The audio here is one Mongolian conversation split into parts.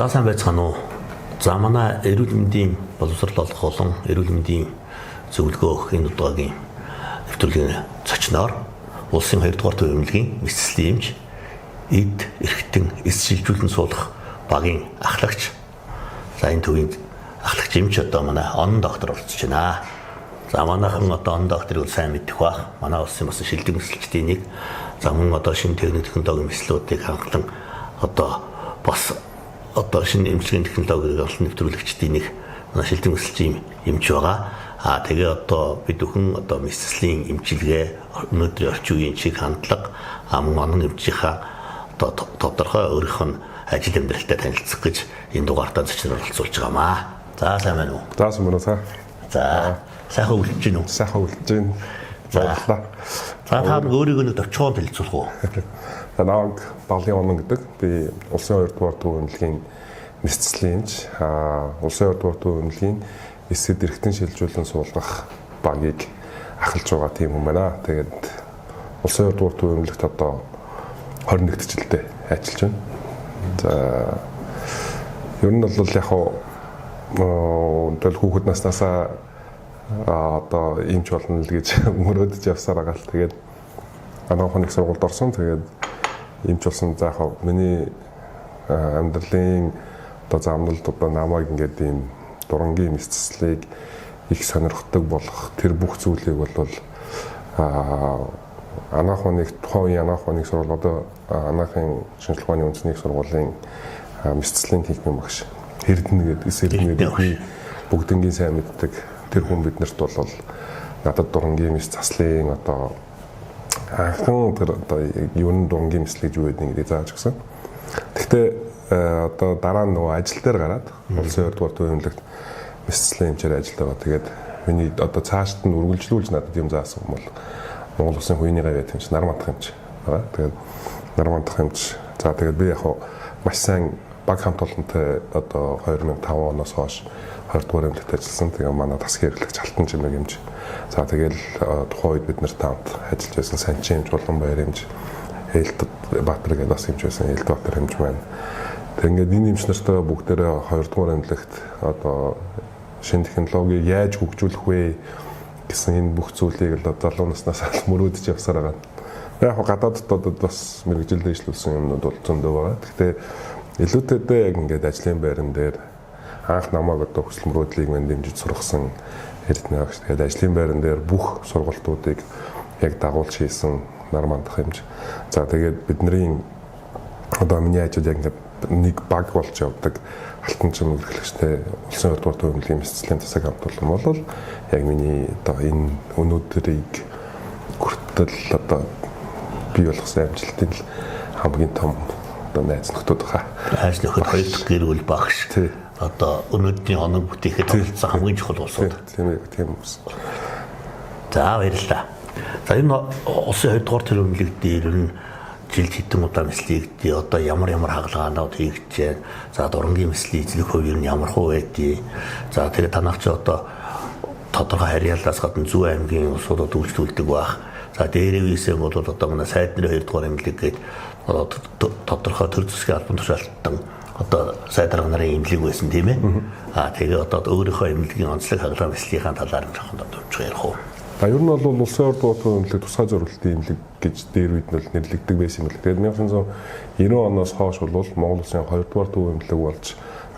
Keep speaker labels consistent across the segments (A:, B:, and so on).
A: За сайн байцгаана уу? За манай эрүүл мэндийн боловсрол олох болон эрүүл мэндийн зөвлөгөө өгөх энэ удаагийн нэвтрүүлгийн зочноор улсын 2 дугаар төв эмнэлгийн мэс заслын эмч эд эрхтэн эс шилжүүлэн суулгах багийн ахлагч. За энэ төвийн ахлагч эмч одоо манай онон доктор оролцож байна. За манайхан одоо онон докторыг сайн мэдэх бах. Манай улсын бас шилдэг мэсэлчдийн нэг. За мөн одоо шинэ техник технологийн мэслүүдийг хангалан одоо бас одоо шинэ эмчилгээний технологиг олон нэвтрүүлэгчдийн нэг манай шилдэг мэсэлчийн эмч байгаа. Аа тэгээ одоо бид бүхэн одоо мэс заслын эмчилгээ өнөөдрийн орчин үеийн чиг хандлага мөн онон эмчийнхаа одоо тодорхой өөрийнх нь ажил амьдралтай танилцах гэж энэ дугаартаа зочноор оролцуулж байгаамаа. За сайн байна уу?
B: За сайн байна уу?
A: За сайхан үлдэж гин үү?
B: Сайхан үлдэж гин.
A: За баярлалаа. За та өөрийгөө нэг товчхон танилцуулах уу?
B: За намайг Баглын онон гэдэг. Би улсын 2 дугаар төв эмнэлгийн мэс заслын эмч, улсын 2 дугаар төв эмнэлгийн эсэд эргэтэн шилжүүлэн суулгах багийг ахалж байгаа тийм хүн байна. Тэгээд улсын 2 дугаар төв эмнэлэгт одоо 21 жилдээ ажиллаж байна. За ер нь бол яг хөө хүүхэд наснаасаа одоо эмч болно л гэж мөрөөдөж явсаар байгаа л. Тэгээд анагаах ухааны сургуульд орсон. Тэгээд эмч болсон. За яг миний амьдралын одоо замналд одоо намайг ингээд ийм дурангийн мэс заслыг их сонирхдаг болох тэр бүх зүйлийг бол анагаах ухааны тухайн үеийн анагаах ухааны сургууль одоо анагаахын шинжлэх ухааны үндэсний сургуулийн мэс заслын техникийн багш Эрдэнэ гэдэг эс Эрдэнэ гэдэг бүгднгийн сайн мэддэг тэр хүн биднэрт бол надад дурангийн мэс заслын одоо анхан тэр одоо юу н дурангийн мэс гэж юу гэдэг гэдгийг зааж өгсөн. Гэхдээ одоо дараа нь нөгөө ажил дээр гараад улсын 2 дугаар төв эмнэлэгт мэс заслын эмчээр ажиллаж байгаа. Тэгээд миний одоо цаашд нь үргэлжлүүлж надад юм заасан юм бол Монгол Улсын хувийн гавьяа тэмч нар мандах эмч байгаа. Тэгээд нар мандах эмч. За тэгээд би яг маш сайн баг хамт олонтой одоо 2005 оноос хойш 20 дугаар эмнэлэгт ажилласан. Тэгээ манай тасгийн эрхлэгч Алтан Чимэг эмч. За тэгэл тухайн үед бид нартай хамт ажиллаж байсан Санчин эмч, Улаанбаяр эмч, Ээлт Баатар гэдэг бас эмч байсан. Ээлт Баатар эмч маань. Тэг ингээд энэ эмч нартайгаа бүгдээрээ 2 дугаар эмнэлэгт одоо шинэ технологиг яаж хөгжүүлэх вэ гэсэн энэ бүх зүйлийг л залуу наснаас мөрөөдөж явсаар байгаа. Яг гадаадд одоо бас мэргэжил дэвшлүүлсэн юмнууд бол зөндөө байгаа. Гэхдээ илүүтэйдээ яг ингээд ажлын байран дээр анх намайг одоо хүсэл мөрөөдлийг мань дэмжиж сургасан Эрдэнэ багш. Тэгээд ажлын байран дээр бүх сургалтуудыг яг дагуулж хийсэн нар мандах юмж. За тэгээд бидний одоо миний ажил яг ингээд нэг баг болж явдаг Алтан чим эрхлэгчтэй улсын 2 дугаар төв эмнэлгийн мэс заслын тасаг хамт олон бол яг миний одоо энэ өнөөдрийг хүртэл одоо бий болгосон амжилтын л хамгийн том одоо найз нөхдөд хаа.
A: Найз нөхөд хоёр дахь гэр бүл багш. Одоо өнөөдрийн оног бүтээхэд оролцсон хамгийн чухал улсууд.
B: Тийм тийм хүмүүс.
A: За баярлалаа. За энэ улсын 2 дугаар төв эмнэлэг дээр нь жилд хэдэн удаа мэслэгдээ, одоо ямар ямар хагалгаанууд хийгдэж байна. За дурангийн мэслийн эзлэх хувь ер нь ямар хуу байдгийг. За тэгээд танах чи одоо тодорхой харьяалаас гадна зүүн аймгийн улсуудад үйлчлүүлдэг байх. За дээрээсээ бол одоо манай сайд нарын 2 дугаар эмнэлэг гээд одоо тодорхой төр засгийн албан тушаалтан одоо сайд дарга нарын эмнэлэг байсан тийм ээ. Аа тэгээ одоо өөрийнхөө эмнэлгийн онцлог хагалгаа мэслийнхаа талаар нь жоохон товчхон ярих уу.
B: За ер нь бол улсын 2 дугаар төв эмнэлэг тусгай зориултын эмнэлэг гэж дээр үед нь нэрлэгдэг байсан юм л. Тэгээд 1990 оноос хойш бол Монгол улсын 2 дугаар төв эмнэлэг болж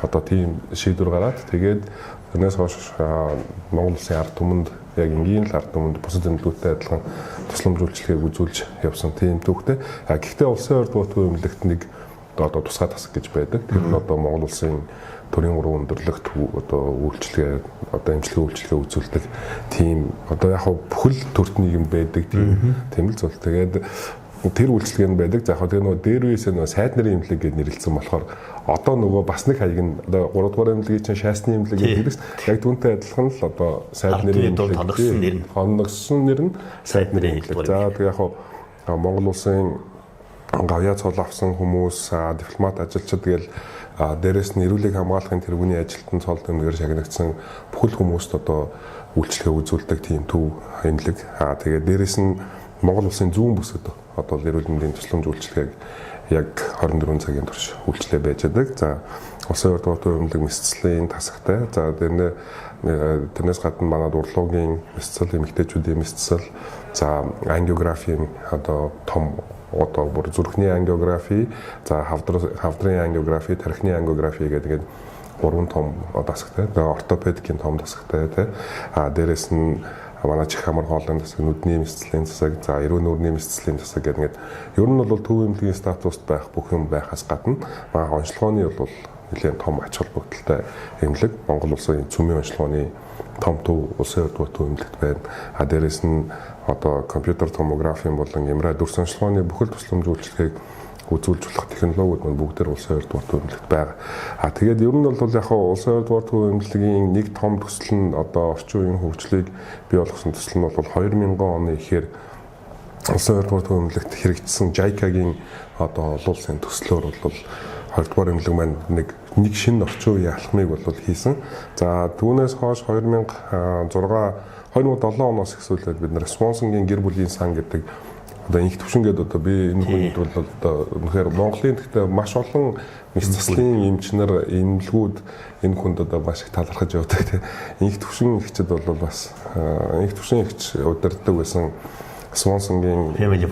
B: одоо тийм шийдвэр гараад тэгээд тэрнээс хойш Монгол улсын ард түмэнд яг энгийн л ард түмэнд бусад эмнэлгүүдтэй адилхан тусламж үйлчилгээг үзүүлж явсан тийм төвхтэй. А гэхдээ улсын 2 дугаар төв эмнэлэгт нэг одоо тусгай тасаг гэж байдаг. Тэр нь одоо Монгол улсын төрийн гурван өндөрлөгт одоо үйлчилгээ одоо эмчилгээ үйлчилгээ үзүүлдэг тийм одоо яг бүхэл төрт нийгэм байдаг тийм тийм л зүйл. Тэгээд тэр үйлчилгээ нь байдаг. За яг тэр нөгөө дээр үеэсээ нөгөө сайд нарын эмнэлэг гэж нэрлэлсэн болохоор одоо нөгөө бас нэг хаяг нь одоо 3 дугаар эмнэлгийг чинь шаасны эмнэлэг гэдэг нь яг түүнтэй адилхан л одоо сайд нарын эмнэлэг
A: хоногсон нэр нь
B: хоногсон нэр нь
A: сайд нарын эмнэлэг.
B: За тэг яг Монгол улсын гавьяа цол авсан хүмүүс, дипломат ажилчид гээл дээрэс нь эрүүлийг хамгаалахын тэргүүний ажилтан цол тэмдгээр шагнагдсан бүхэл хүмүүст одоо үйлчилгээ үзүүлдэг тийм төв эмнэлэг. Тэгээд дээрэс нь Монгол улсын зүүн бүсэд одоо эрүүл мэндийн тусламж үйлчилгээг яг 24 цагийн турш үйлчлээ байж байдаг. За улсын 2 дугаар төв эмнэлэг мэс заслын тасагтай. За тэрнээс гадна манад урлуугийн мэс засал, эмэгтэйчүүдийн мэс засал, за ангиографийн одоо том одоо бүр зүрхний ангиографи, за хавдрын ангиографи, тархины ангиографи гэдэг гурван том дасагтай. Тэгээ ортопедикийн том дасагтай тий. А дээрэс нь манай чих хамар хоолойн тасаг, нүдний мэс заслын засаг, за эрүү нүүрний мэс заслын засаг гэдэг ингээд ер нь бол төв эмнэлгийн статуст байх бүх юм байхаас гадна манай онцлогооны бол нэлээд том ач холбогдолтой эмнэлэг Монгол улсын цөмийн онцлогооны том төв улсын 2 дугаар төв эмнэлэгт байна. А дээрэс нь одоо компьютер томографийн болон MRI дүрс онцлогооны бүхэл тусламж үйлчилгээг үзүүлж болох технологиуд мань бүгдээр улсын 2 дугаар төв эмнэлэгт байгаа. А тэгээд ер нь бол яг хаа улсын 2 дугаар төв эмнэлгийн нэг том төсөл нь одоо орчин үеийн хөгжлийг бий болгосон төсөл нь бол 2000 оны ихээр улсын 2 дугаар төв эмнэлэгт хэрэгжсэн JICA-гийн одоо олон улсын төслөөр бол 2 дугаар эмнэлэг маань нэг шинэ орчин үеийн алхмыг бол хийсэн. За түүнээс хойш 2006 2007 оноос эхлүүлээд бид нэр Свонсонгийн гэр бүлийн сан гэдэг одоо инх төвшин гэдэг одоо би энэ хүнд бол одоо үнэхээр Монголын гэхдээ маш олон мэс заслын эмчнэр эмнэлгүүд энэ хүнд одоо маш их талархаж явдаг тийм. Инх төвшин эгчид бол бас инх төвшин эгч удирддаг байсан Свонсонгийн
A: Family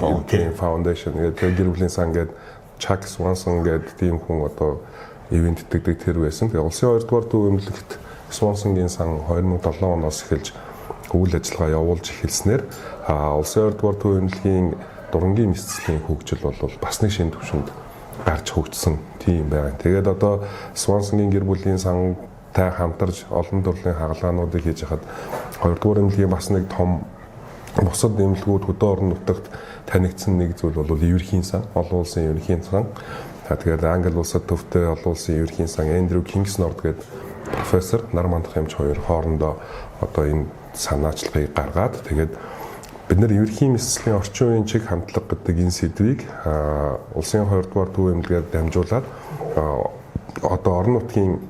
B: Foundation гэдэг гэр бүлийн сан гэдэг Chuck Swanson гэдэг тийм хүн одоо ивэнтдэгдэг тэр байсан. Тэгээ улсын 2 дугаар төв эмнэлэгт Свонсонгийн сан 2007 оноос эхэлж үйл ажиллагаа явуулж эхэлснээр улсын 2 дугаар төв эмнэлгийн дурангийн мэс заслын хөгжил бол бас нэг шинэ түвшинд гарч хөгжсөн тийм байна. Тэгээд одоо Свонсонгийн гэр бүлийн сантай хамтарч олон төрлийн хагалгаануудыг хийж хахад 2 дугаар эмнэлгийн бас нэг том бусад эмнэлгүүд хөдөө орон нутагт танигдсан нэг зүйл бол ерөнхийн сан, олон улсын ерөнхийн сан. Тэгээд Англи улсад төвтэй олон улсын ерөнхийн сан Эндрю Кингснорд гэдэг профессор нар мандах эмч хоёр хоорондоо одоо энэ санаачлагыг гаргаад тэгээд бид нэр ерөнхийн мэс заслын орчин үеийн чиг хандлага гэдэг энэ сэдвийг улсын 2 дугаар төв эмнэлгээр дамжуулаад одоо орон нутгийн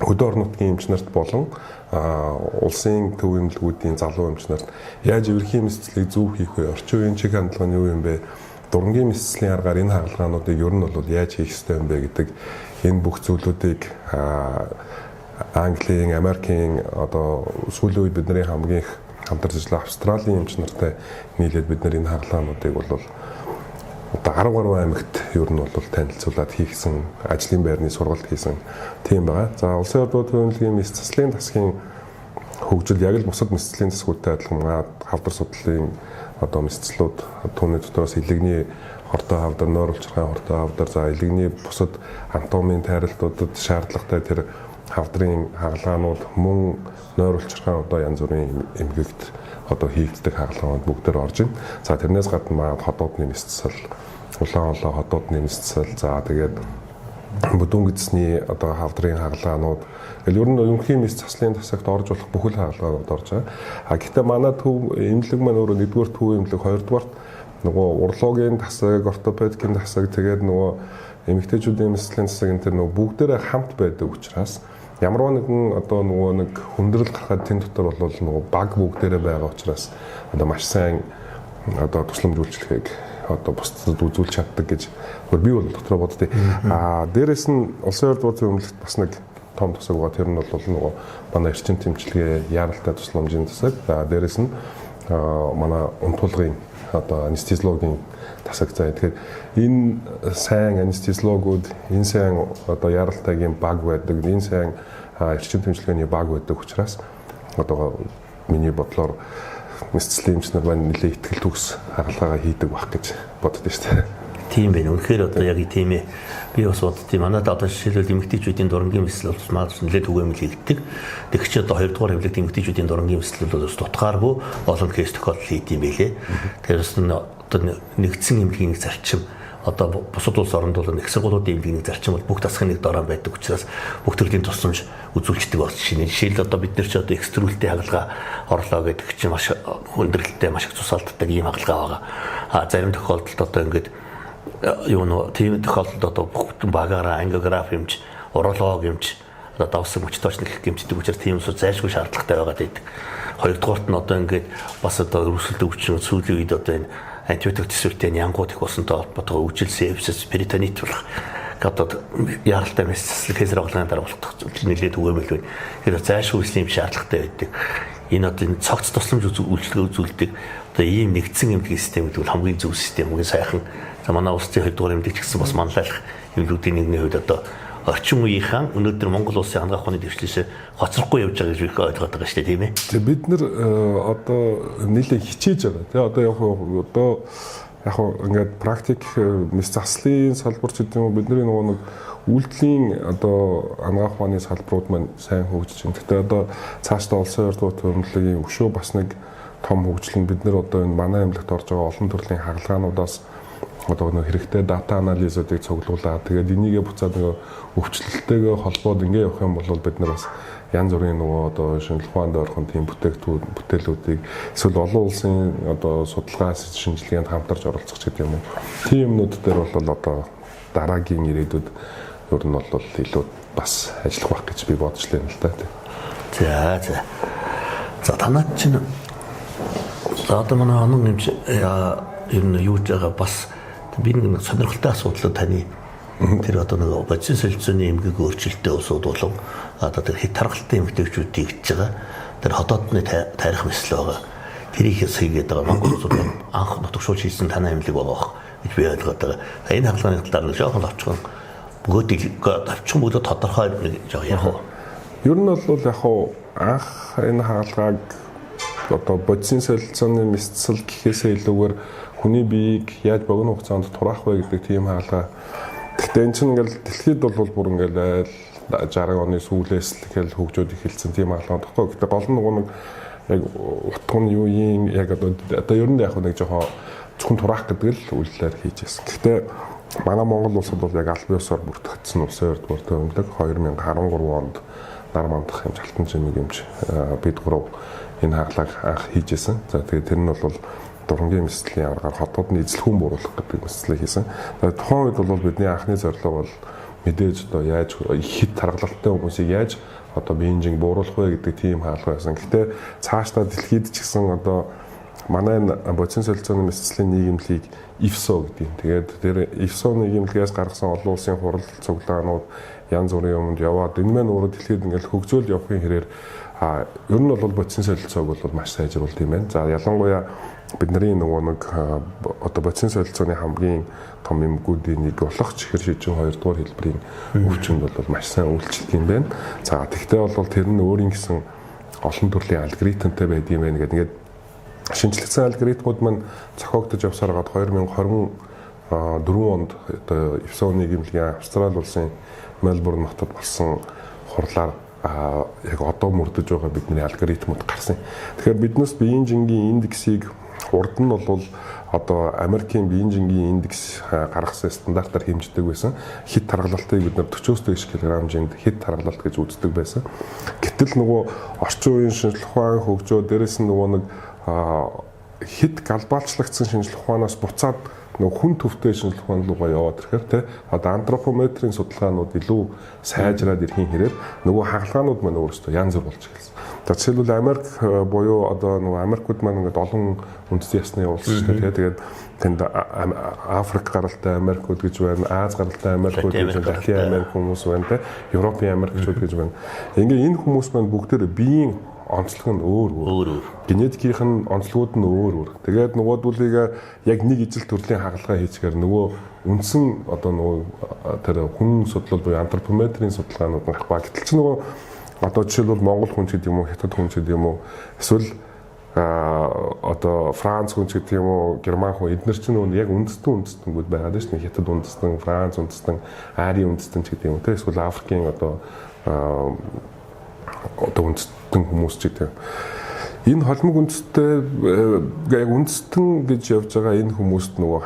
B: хөдөө орон нутгийн эмч нарт болон улсын төв эмнэлгүүдийн залуу эмч нарт яаж ерөнхийн мэс заслыг зөв хийх вэ? Орчин үеийн чиг хандлага нь юу юм бэ? Дурангийн мэс заслын аргаар энэ хагалгаануудыг ер нь бол яаж хийх ёстой юм бэ гэдэг энэ бүх зүйлүүдийг Английн, Америкийн одоо сүүлийн үед бидний хамгийн их хамтарч ажиллах Австралийн эмч нартай нийлээд бид нар энэ хагалгаануудыг бол одоо 10 гаруй аймагт ер нь бол танилцуулаад хийхсэн ажлын байрны сургалт хийсэн тийм байгаа. За улсын 2 дугаар төв эмнэлгийн мэс заслын тасгийн хөгжил яг л бусад мэс заслын засгуудтай адилхан хавдар судлалын одоо мэс заслууд түүний дотроос илэгний хортой хавдар, нойруулчирхай хортой хавдар, за илэгний бусад анатомийн тайралтуудад шаардлагатай тэр хавдрын хагалгаанууд мөн нойруулчирхай одоо янз бүрийн эмгэгт одоо хийгддэг хагалгаанууд бүгдээр орж ийн. За тэрнээс гадна маад ходоодны мэс засал, улаан олоо ходоодны мэс засал, за тэгээд бүдүүн гэдэсний одоо хавдрын хагалгаанууд гэл ер нь ерөнхий мэс заслын тасагт орж болох бүхэл хагалгаанууд орж байгаа. А гэхдээ манай төв эмнэлэг маань өөрөө нэгдүгээр төв эмнэлэг, хоёрдугаарт нөгөө урлуугийн тасаг, ортопедикийн тасаг, тэгээд нөгөө эмэгтэйчүүдийн мэс заслын тасаг энэ төр нөгөө бүгдээрээ хамт байдаг учраас ямар нэгэн одоо нөгөө нэг хүндрэл гарахад тэн дотор бол нөгөө баг бүгдээрээ байгаа учраас одоо маш сайн одоо тусламж үйлчилгээг одоо бусдад үзүүлж чаддаг гэж би бол дотроо боддیں۔ Аа дээрэс нь улсын 2 дугаар төв эмнэлэгт бас нэг том тусаг байгаа. Тэр нь бол нөгөө манай эрчим тэмцэлгээ яаралтай тусламжийн тусаг. Аа дээрэс нь манай унтуулгын одоо анестезиологийн тасаг. За тэгэхээр энэ сайн анестезиологууд, энэ сайн одоо яаралтайгийн баг байдаг, энэ сайн эрчим тэмцэлгээний баг байдаг учраас одоо миний бодлоор мэс заслын эмч нар маань нэлээд ихтгэл төгс хагалгаагаа хийдэг байх гэж боддоо шүү дээ.
A: Тийм байна. Үнэхээр одоо яг тийм ээ. Би бас боддیں۔ Манайд одоо жишээлбэл эмэгтэйчүүдийн дурангийн мэс бол магадгүй нэлээд түгээмэл хийгддэг. Тэгэх чи одоо 2 дугаар хэвлэгт эмэгтэйчүүдийн дурангийн мэс бол бас дутгааргүй олон кейс тохиолдол хийд юм байлээ. Тэгэхээр бас одоо нэгдсэн эмнэлгийн нэг зарчим одоо бусад улс оронд бол их сургуулиудын эмнэлгийн нэг зарчим бол бүх тасгийн нэг дороо байдаг учраас бүх төрлийн тусламж үзүүлждэг болж шинэ. Жишээл одоо бид нар ч одоо экстрүүлэлтийн хагалгаа орлоо гэдэг чинь маш хүндрэлтэй, маш их цус алддаг ийм хагалгаа байгаа. А зарим тохиолдолд одоо ингээд юу нөө тийм тохиолдолд одоо бүх багаараа ангиограф юмч, урологи юмч, одоо давсан мөч тоочны гэх гэмтдэг учраас тийм усуу зайлшгүй шаардлагатай байгаад байдаг. Хоёрдугаарт нь одоо ингээд бас одоо өрсөлдөг хүчин сүүлийн үед одоо энэ Антибиотик төсвөлтэй нянгууд их усантай холбоотойгоо үжил, сепсис, перитонит болох одоо яралтай мэс кесар оглооны дараа болох зүйл нэлээд түгээмэл байна. Тэгэхээр зайлшгүй эслийн шаардлагатай байдаг. Энэ одоо энэ цогц тусламж үйлчилгээ үзүүлдэг одоо ийм нэгдсэн эмнэлгийн систем гэдэг бол хамгийн зөв систем, хамгийн сайхан. За манай улсын 2 дугаар эмнэлэг ч гэсэн бас манлайлах эмнэлгүүдийн нэгний хувьд одоо орчин үеийнхэн өнөөдөр Монгол улсын анагаах ухааны дэвшлээс хоцрохгүй явж байгаа гэж би ойлгоод байгаа шүү дээ, тийм ээ.
B: Тэгээ бид нэр одоо нэлээд хичээж байгаа. Тэгээ одоо яг одоо яг ингээд практик мэс заслын салбар ч гэдэг юм уу, бидний нөгөө нэг үйлдэлийн одоо анагаах ухааны салбарууд маань сайн хөгжиж байна. Гэтэ одоо цаашдаа улсын 2 дугаар түвшинлэгийн өшөө бас нэг том хөгжил нь бид нэр одоо энэ манай эмнэлэгт орж байгаа олон төрлийн хагалгаануудаас одоо нэг хэрэгтэй дата анализуудыг цуглуулад, тэгээд энийгээ буцаад нөгөө өвчлөлттэйгээ холбоод ингээ явах юм бол бид нар бас янз бүрийн нөгөө одоо шинжлэх ухаанд ойрхон тийм бүтээлүүдийг эсвэл олон улсын одоо судалгаа шинжилгээнд хамтарч оролцох гэдэг юм уу. Тийм юмнууд дээр бол одоо дараагийн ирээдүйд ер нь бол илүү бас ажиллах байх гэж би бодож байна л да.
A: За за. За танаад чинь за одоо манай онон эмч ер нь юу гэж байгаа бас би нэг сонирхолтой асуудал таны тэр одоо нэг бодисын солилцооны эмгэг өөрчлөлттэй улсууд болон одоо тэр хэт таргалалтын эмгэгчүүдийг гэж байгаа. Тэр хотоодны тарих мэслэл байгаа. Тэрийг хийгээд байгаа Монгол улсууд анх нутагшуулж хийсэн танай эмнэлэг байгаа бох гэж би ойлгоод байгаа. Энэ хагалгааны талаар нэг жоохон товчхон бөгөөд товчхон бөгөөд тодорхой нэг жоох ярих уу?
B: Ер нь бол яг хуу анх энэ хагалгааг одоо бодисын солилцооны мэсцэл гэхээсээ илүүгээр хүний биеийг яаж богино хугацаанд тураах вэ гэдэг тийм хаалгаа. Гэхдээ эн чинь ингээл дэлхийд бол бүр ингээл айл 60 оны сүүлээс л ингээл хөгжөөд эхэлсэн тийм хаалгаа байхгүй. Гэхдээ гол нь нөгөө нэг яг утга нь юу юм яг одоо ер нь яг нэг жоохон зөвхөн тураах гэдэг л үйлдэлээр хийж байсан. Гэхдээ манай Монгол улсад бол яг аль биесээр бүртгэгдсэн улсын 2 дугаар төвөмлөг 2013 онд нар мандах юм Алтан чимэг эмч бид гурав энэ хагалгааг анх хийж исэн. За тэгээд тэр нь бол дурангийн мэслийн аргаар хотууд нь эзлэхүүн бууруулах гэдэг мэслийг хийсэн. За тухайн үед бол бидний анхны зорилго бол мэдээж одоо яаж хэд таргалалтай хүмүүсийг яаж одоо биеийн жинг бууруулах вэ гэдэг тийм хаалга байсан. Гэхдээ цаашдаа дэлхийд ч гэсэн одоо манай энэ бодисын солилцооны мэсцлийн нийгэмлэгийг IFSO гэдэг юм. Тэгээд тэр IFSO нийгэмлэгээс гаргасан олон улсын хурал цуглаанууд янз бүрийн юмд яваад энэ маань өөрөө дэлхийд ингээл хөгжөөл явахын хэрээр ер нь бол бодисын солилцоог бол маш сайжруулд юм байна. За ялангуяа бидний нөгөө нэг одоо бодисын солилцооны хамгийн том эмгүүдийн нэг болох чихэр шижин 2 дугаар хэлбэрийн өвчнөд бол маш сайн үйлчлдэг юм байна. За тэгвэл бол тэр нь өөрийн гэсэн олон төрлийн алгоритмтай байдаг юм байна гэдэг. Ингээд шинжлэгдсэн алгоритмууд маань зохиогдож явсаар гад 2024 онд одоо IFSO нийгэмлэгийн Австрали улсын Мельбурн хотод болсон хурлаар яг одоо мөрдөж байгаа бидний алгоритмууд гарсан. Тэгэхээр биднээс биеийн жингийн индексийг урд нь бол одоо Америкийн биеийн жингийн индекс гаргасан стандартаар хэмждэг байсан. Хэд таргалалтыг бид нар 40-оос дээш килограмм жинд хэд таргалалт гэж үздэг байсан. Гэтэл нөгөө орчин үеийн шинжлэх ухаан хөгжөө дээрэс нь нөгөө нэг хэд глобалчлагдсан шинжлэх ухаанаас буцаад нөгөө хүн төвтэй шинжлэх ухаан руугаа яваад ирэхээр те одоо антропометрийн судалгаанууд илүү сайжраад ирэхийн хэрээр нөгөө хагалгаанууд маань өөрөөсөө янз бүр болж эхэлсэн. За жишээлбэл Америк буюу одоо нөгөө Америкууд маань ингээд олон үндэсний ясны улс шүү дээ. Тэгээд тэнд Африк гаралтай Америкууд гэж байна, Аз гаралтай Америкууд гэж байна, Латин Америк хүмүүс байна те, Европын Америкчууд гэж байна. Ингээ энэ хүмүүс маань бүгдээр биеийн онцлог нь өөр өөр. Генетикийнх нь онцлогуд нь өөр өөр. Тэгээд нөгөөдүүлийг яг нэг ижил төрлийн хагалгаа хийчихээр нөгөө үндсэн одоо нөгөө тэр хүн судлал буюу антропометрийн судалгаанууд нь гарахгүй. Гэтэл чи нөгөө одоо жишээлбэл Монгол хүн ч гэдэг юм уу, Хятад хүн ч гэдэг юм уу, эсвэл одоо Франц хүн ч гэдэг юм уу, Герман хүн эднэр чинь нөгөө яг үндэстэн үндэстэнгүүд байгаа дээ шүү дээ. Хятад үндэстэн, Франц үндэстэн, Ари үндэстэн ч гэдэг юм уу, те эсвэл Африкийн одоо үндэстэн хүмүүс ч гэдэг. Энэ холимог үндэстэй яг үндэстэн гэж явж байгаа энэ хүмүүст нөгөө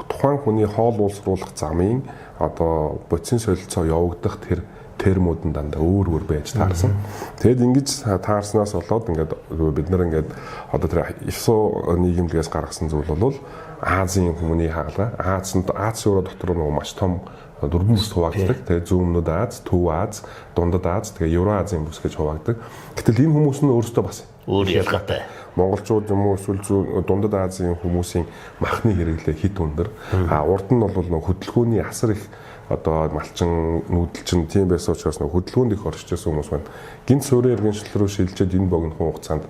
B: тухайн хүний хоол уусруулах замын одоо бодисын солилцоо явагдах тэр термүүд нь дандаа өөр өөр байж таарсан. Тэгэд ингэж таарснаас болоод ингээд бид нар ингээд одоо тэр IFSO нийгэмлэгээс гаргасан зүйл бол Азийн хүмүүний хагалгаа. Аз Аз өөрөө дотор нөгөө маш том дөрвөн бүс хуваагддаг. Тэгээ зүүн өмнөд Аз, Төв Аз, Дундад Аз, тэгээ Евроазийн бүс гэж хуваагддаг. Гэтэл энэ хүмүүс нь өөрсдөө бас
A: өөр ялгаатай.
B: Монголчууд юм уу эсвэл Дундад Азийн хүмүүсийн махны хэрэглээ хит өндөр. А урд нь бол нөгөө хөдөлгөөний асар их одоо малчин, нүүдэлчин тийм байсан учраас нөгөө хөдөлгөөнд их оршиж байсан хүмүүс байна. Гинт суурийн иргэншил рүү шилжээд энэ богинохон хугацаанд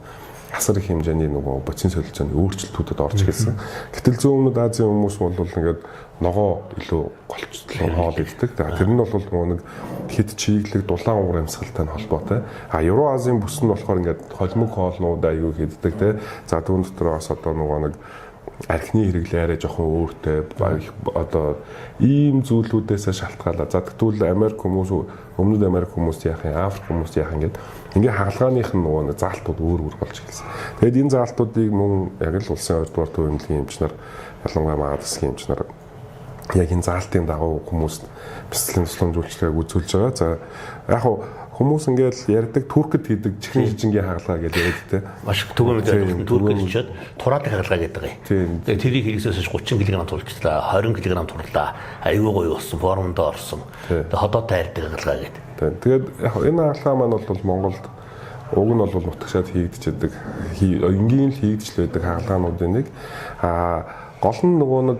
B: асар их хэмжээний нөгөө бодисын солилцооны өөрчлөлтүүдэд орж ирсэн. Гэтэл зүүн өмнөд Азийн хүмүүс бол ингээд ногоо илүү голцлон хоол иддэг. Тэр нь бол нөгөө нэг хэд чиглэг дулаан уур амьсгалтай холбоотой. А Евро Азийн бүс нь болохоор ингээд холимог хоолнууд аягүй хийддэг те. За түүн дотор бас одоо нөгөө нэг архины хэрэглээ арай жоохон өөртэй одоо ийм зүйлүүдээс шалтгаалаа. За тэгвэл Америк хүмүүс, Өмнөд Америк хүмүүс яах юм, Африк хүмүүс яах юм гээд ингээ хагалгааных нь нөгөө нэг заалтууд өөр өөр болж эхэлсэн. Тэгээд энэ заалтуудыг мөн яг л улсын 2 дугаар төв эмнэлгийн эмч нар, ялангуяа Магад засгийн эмч нар яг энэ заалтын дагуу хүмүүст бяцлалын тусламж үйлчилгээг үзүүлж байгаа. За яг хуу хүмүүс ингээл ярьдаг Туркэд хийдэг чихрийн шижингийн хагалгаа гэж яриад те.
A: Маш түгээмэл ойлгосон Туркэд очиод тураадаг хагалгаа гэдэг юм. Тэгээд тэрийг хийгсээс 30 кг тулчлаа, 20 кг турлаа. Аюу гоё болсон, формонд орсон. Тэгээд ходоотой хайрдаг хагалгаа гэдэг.
B: Тэгээд яг энэ хагалгаа маань бол Монголд уг нь бол нутагшаад хийгдчихэд энгийн л хийгдэж л байдаг хагалгаануудын нэг. Аа гол нь нөгөө нэг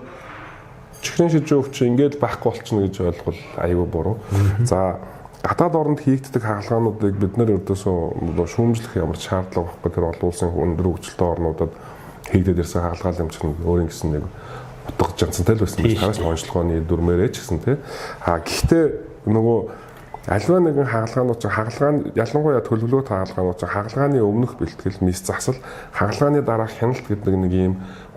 B: чихрийн шижин өвчин ингээд байхгүй болчихно гэж ойлгол аюу буруу. За гадаад оронд хийгддэг хагалгаануудыг бид нэр өрдөөсөө шүүмжлэх ямар ч шаардлага байхгүй. Тэр олон улсын өндөр хөгжилтэй орнуудад хийгдээд ирсэн хагалгаа юм чинь өөрийн гэсэн нэг утга жанцантай л байсан байж тараас онцлогооны дүрмээрээ ч гэсэн тий. А гэхдээ нөгөө альва нэгэн хагалгаанууд чинь хагалгаа нь ялангуяа төлөвлөгөөт хагалгаанууд чинь хагалгааны өмнөх бэлтгэл, мис засал, хагалгааны дараах хяналт гэдэг нэг ийм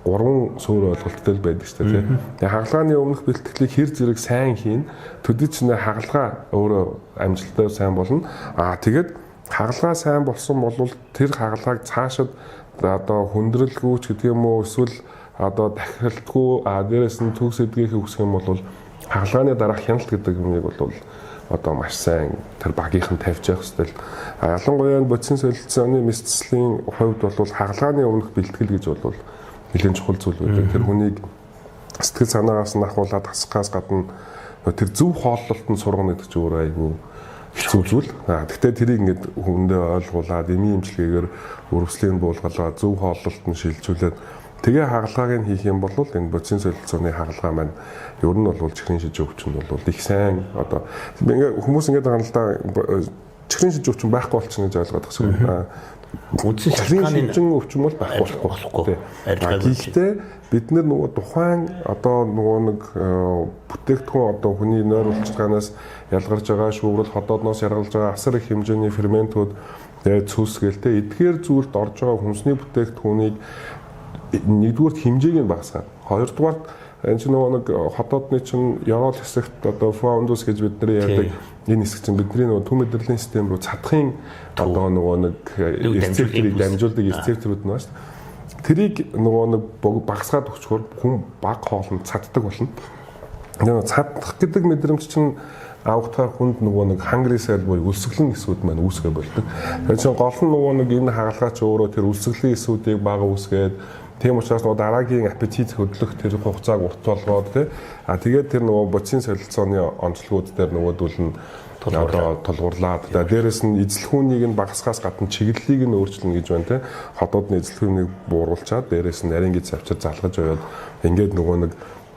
B: гурван суурь ойлголттой л байдаг шүү дээ. Тэгээ хагалгааны өмнөх бэлтгэлийг хэр зэрэг сайн хийн, төдий ч нэ хагалгаа өөрөө амжилттай сайн болно. Аа тэгээд хагалгаа сайн болсон бол тэр хагалгааг цаашид одоо хүндрэлгүй ч гэдэг юм уу эсвэл одоо дахилтгүй, а дээрэс нь төгс эдгийнхээ үсэх юм бол хагалгааны дараах хяналт гэдэг юмыг бол одоо маш сайн тэр багийнхан тавьж явах хэрэгтэй. А ялангуяа бодисын солилцооны мэс заслийн хувьд бол хагалгааны өмнөх бэлтгэл гэж бол нэлээд чухал зүйл байдаг. Тэр хүнийг сэтгэл санаагаас нь ахуулаад хасахаас гадна тэр зөв хооллолт нь сургана гэдэг чинь өөрөө айгүй хэцүү зүйл. Гэхдээ тэрийг ингээд хүндээ ойлгуулад эмийн эмчилгээгээр өрөвслийн буулгалаа зөв хооллолт нь шилжүүлээд тэгээ хагалгааг нь хийх юм бол энэ бодисын солилцооны хагалгаа маань ер нь бол чихрийн шижин өвчнөд бол их сайн одоо ингээ хүмүүс ингээд байгаа юм л да, чихрийн шижин өвчин байхгүй болчихно гэж ойлгоод байгаа юм.
A: Үндсэн
B: чихрийн
A: шалтгааны
B: шижин өвчин бол байхгүй
A: болохгүй. Арилгаагүй.
B: Гэхдээ бид нар нөгөө тухайн одоо нөгөө нэг бүтээгдэхүүн одоо хүний нойр улчилгаанаас ялгарч байгаа шүүгрэл, ходоодноос ялгарч байгаа асар их хэмжээний ферментүүд, тэгээд цүс гээл те эдгээр зүйлд орж байгаа хүнсний бүтээгдэхүүнийг нэгдүгüүрт хэмжээг нь багасгаад, хоёрдугаарт энэ чинь нөгөө нэг ходоодны чинь ёроол хэсэгт одоо фаундус гэж бид нар ярьдаг энэ хэсэг чинь бидний нөгөө төв мэдрэлийн систем рүү цадахын одоо нөгөө нэг рецепторыг дамжуулдаг рецепторууд нь байна шүү дээ. Тэрийг нөгөө нэг багасгаад өгчхөөр хүн баг хоолнд цаддаг болно. Тэгээ цадах гэдэг мэдрэмж чинь авахтаар хүнд нөгөө нэг hungry cell буюу өлсгөлэн эсүүд маань үүсгээ болдог. Тэгэхээр чинь гол нь нөгөө нэг энэ хагалгаа чи өөрөө тэр өлсгөлийн эсүүдийг бага үүсгээд, тийм учраас нөгөө дараагийн аппетит хөдлөх тэр хугацааг урт болгоод тий. А тэгээд тэр нөгөө бодисын солилцооны онцлогууд дээр нөгөөдөл нь одоо тулгуурлаад, дээрээс нь эзлэхүүнийг нь багасгаас гадна чиглэлийг нь өөрчилнө гэж байна тий. Ходоодны эзлэхүүнийг бууруулчаад дээрээс нь нарийн гиз авчир залгаж яваад ингээд нөгөө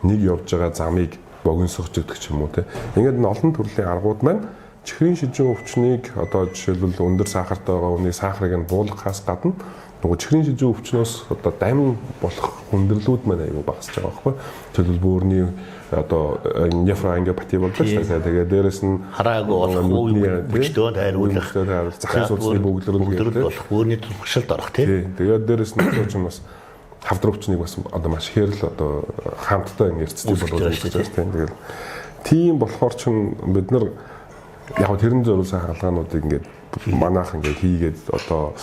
B: нэг явж байгаа замыг богиносгож өгдөг ч юм уу тий. Ингээд нь олон төрлийн аргууд маань чихрийн шижин өвчнийг одоо жишээлбэл өндөр сахартай байгаа хүний сахарыг нь буулгахаас гадна нөгөө чихрийн шижин өвчнөөс одоо дамин болох хүндрэлүүд маань аягүй багасж байгаа байхгүй. Жишээлбэл бөөрийн одоо нефроангиопати болдог шүү дээ. Тэгээ дээрэс нь
A: хараагүй болох, хүчтэй тайруулах,
B: захын судасны бөглөрөл
A: болох, бөөрийн тулгшилд орох тий.
B: Тэгээд дээрэс нь одоо ч юм бас хавдар өвчнийг бас одоо маш ихээр л одоо хамтдаа ингэ эрсдэл болоод ирж байгаа тийм. Тэгээд тийм болохоор чин бид нар яг тэрэн зориулсан хагалгаануудыг ингээд манайх ингээд хийгээд одоо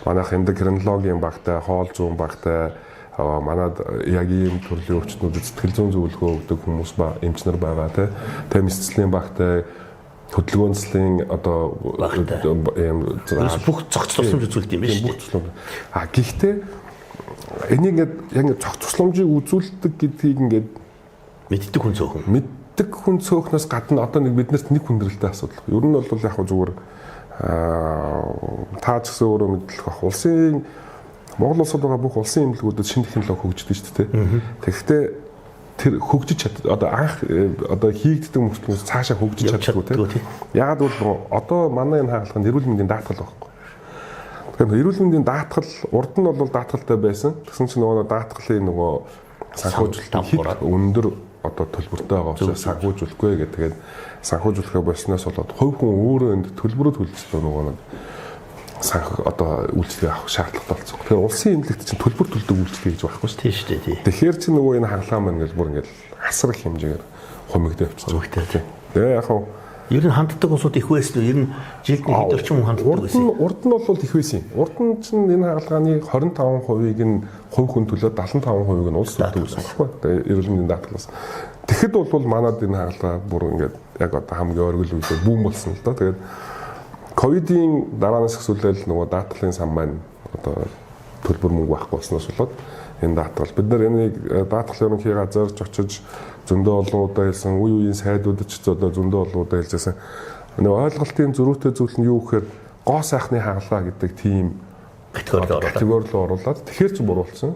B: манайх эндокринологийн багтай, хоол зүүн багтай, манад яг ийм төрлийн өвчтнүүдэд сэтгэл зүйн зөвлөгөө өгдөг хүмүүс ба эмч нар байгаа тий. Тэ мэсцлийн багтай, хөдөлгөөн заслын одоо
A: ийм бүх цогц тусламж үзүүлдэг юм байна шүү
B: дээ. Бүх тусламж. А гэхдээ энийг ингээд яг ингээд цогц тусламжийг үзүүлдэг гэдгийг ингээд
A: мэддэг хүн цөөхөн.
B: Мэддэг хүн цөөхнөөс гадна одоо нэг биднэрт нэг хүндрэлтэй асуудал. Ер нь бол яг зүгээр та ч гэсэн өөрөө мэдлэх бах. Улсын Монгол улсад байгаа бүх улсын эмнэлгүүдэд шинэ технологи хөгждөг шүү дээ. Тэгэхдээ тэр хөгжиж чад одоо анх одоо хийгддэг мөртлөө цаашаа хөгжиж чаддаггүй тийм. Яагаад гэвэл одоо манай энэ хагалгаа нь эрүүл мэндийн даатгал байхгүй. Тэгэхээр эрүүл мэндийн даатгал урд нь бол даатгалтай байсан. Тэгсэн чинь нөгөө даатгалын нөгөө санхүүжилт өндөр одоо төлбөртэй байгаа учраас санхүүжүүлэхгүй гэх тэгээд санхүүжүүлэхээ болсноос болоод хувь хүн өөрөө энд төлбөрөө төлж нөгөө нэг санх одоо үйлчилгээ авах шаардлагатай болсон. Тэгэхээр улсын эмнэлэгт чинь төлбөр төлдөг үйлчилгээ гэж байхгүй шүү
A: дээ. Тийм шүү дээ.
B: Тэгэхээр чинь нөгөө энэ хагалгаа маань ингээл бүр ингээл асар их хэмжээгээр хумигдээ явчихсан.
A: Хумигдээ тийм.
B: Тэгээ яг хав
A: ер нь ханддаг улсууд их байсан үү? Ер нь жилд нэг хэд орчим хүн ханддаг байсан.
B: Урд нь бол их байсан. Урд нь чинь энэ хагалгааны 25%-ийг нь хувь хүн төлөөд 75%-ийг нь улс төлдөг байсан байхгүй. Тэгээ эрүүл мэндийн даатгалаас. Тэгэхэд бол манад энэ хагалгаа бүр ингээд яг одоо хамгийн оргил үедээ бүүн болсон л доо. Тэгээд ковидын дараанаас ихсүүлэл нөгөө даатгалын сан маань одоо төлбөр мөнгө байхгүй болсноос болоод энэ даатгал бид нар энийг даатгал ерөнхий газар ч очиж зөндөө олон удаа хэлсэн, үе үеийн сайдууд ч одоо зөндөө олон удаа хэлжсэн. Нөгөө ойлголтын зөрүүтэй зүйл нь юу гэхээр гоо сайхны хагалгаа гэдэг тийм
A: категори
B: руу оруулаад тэгэхээр ч буруу болсон.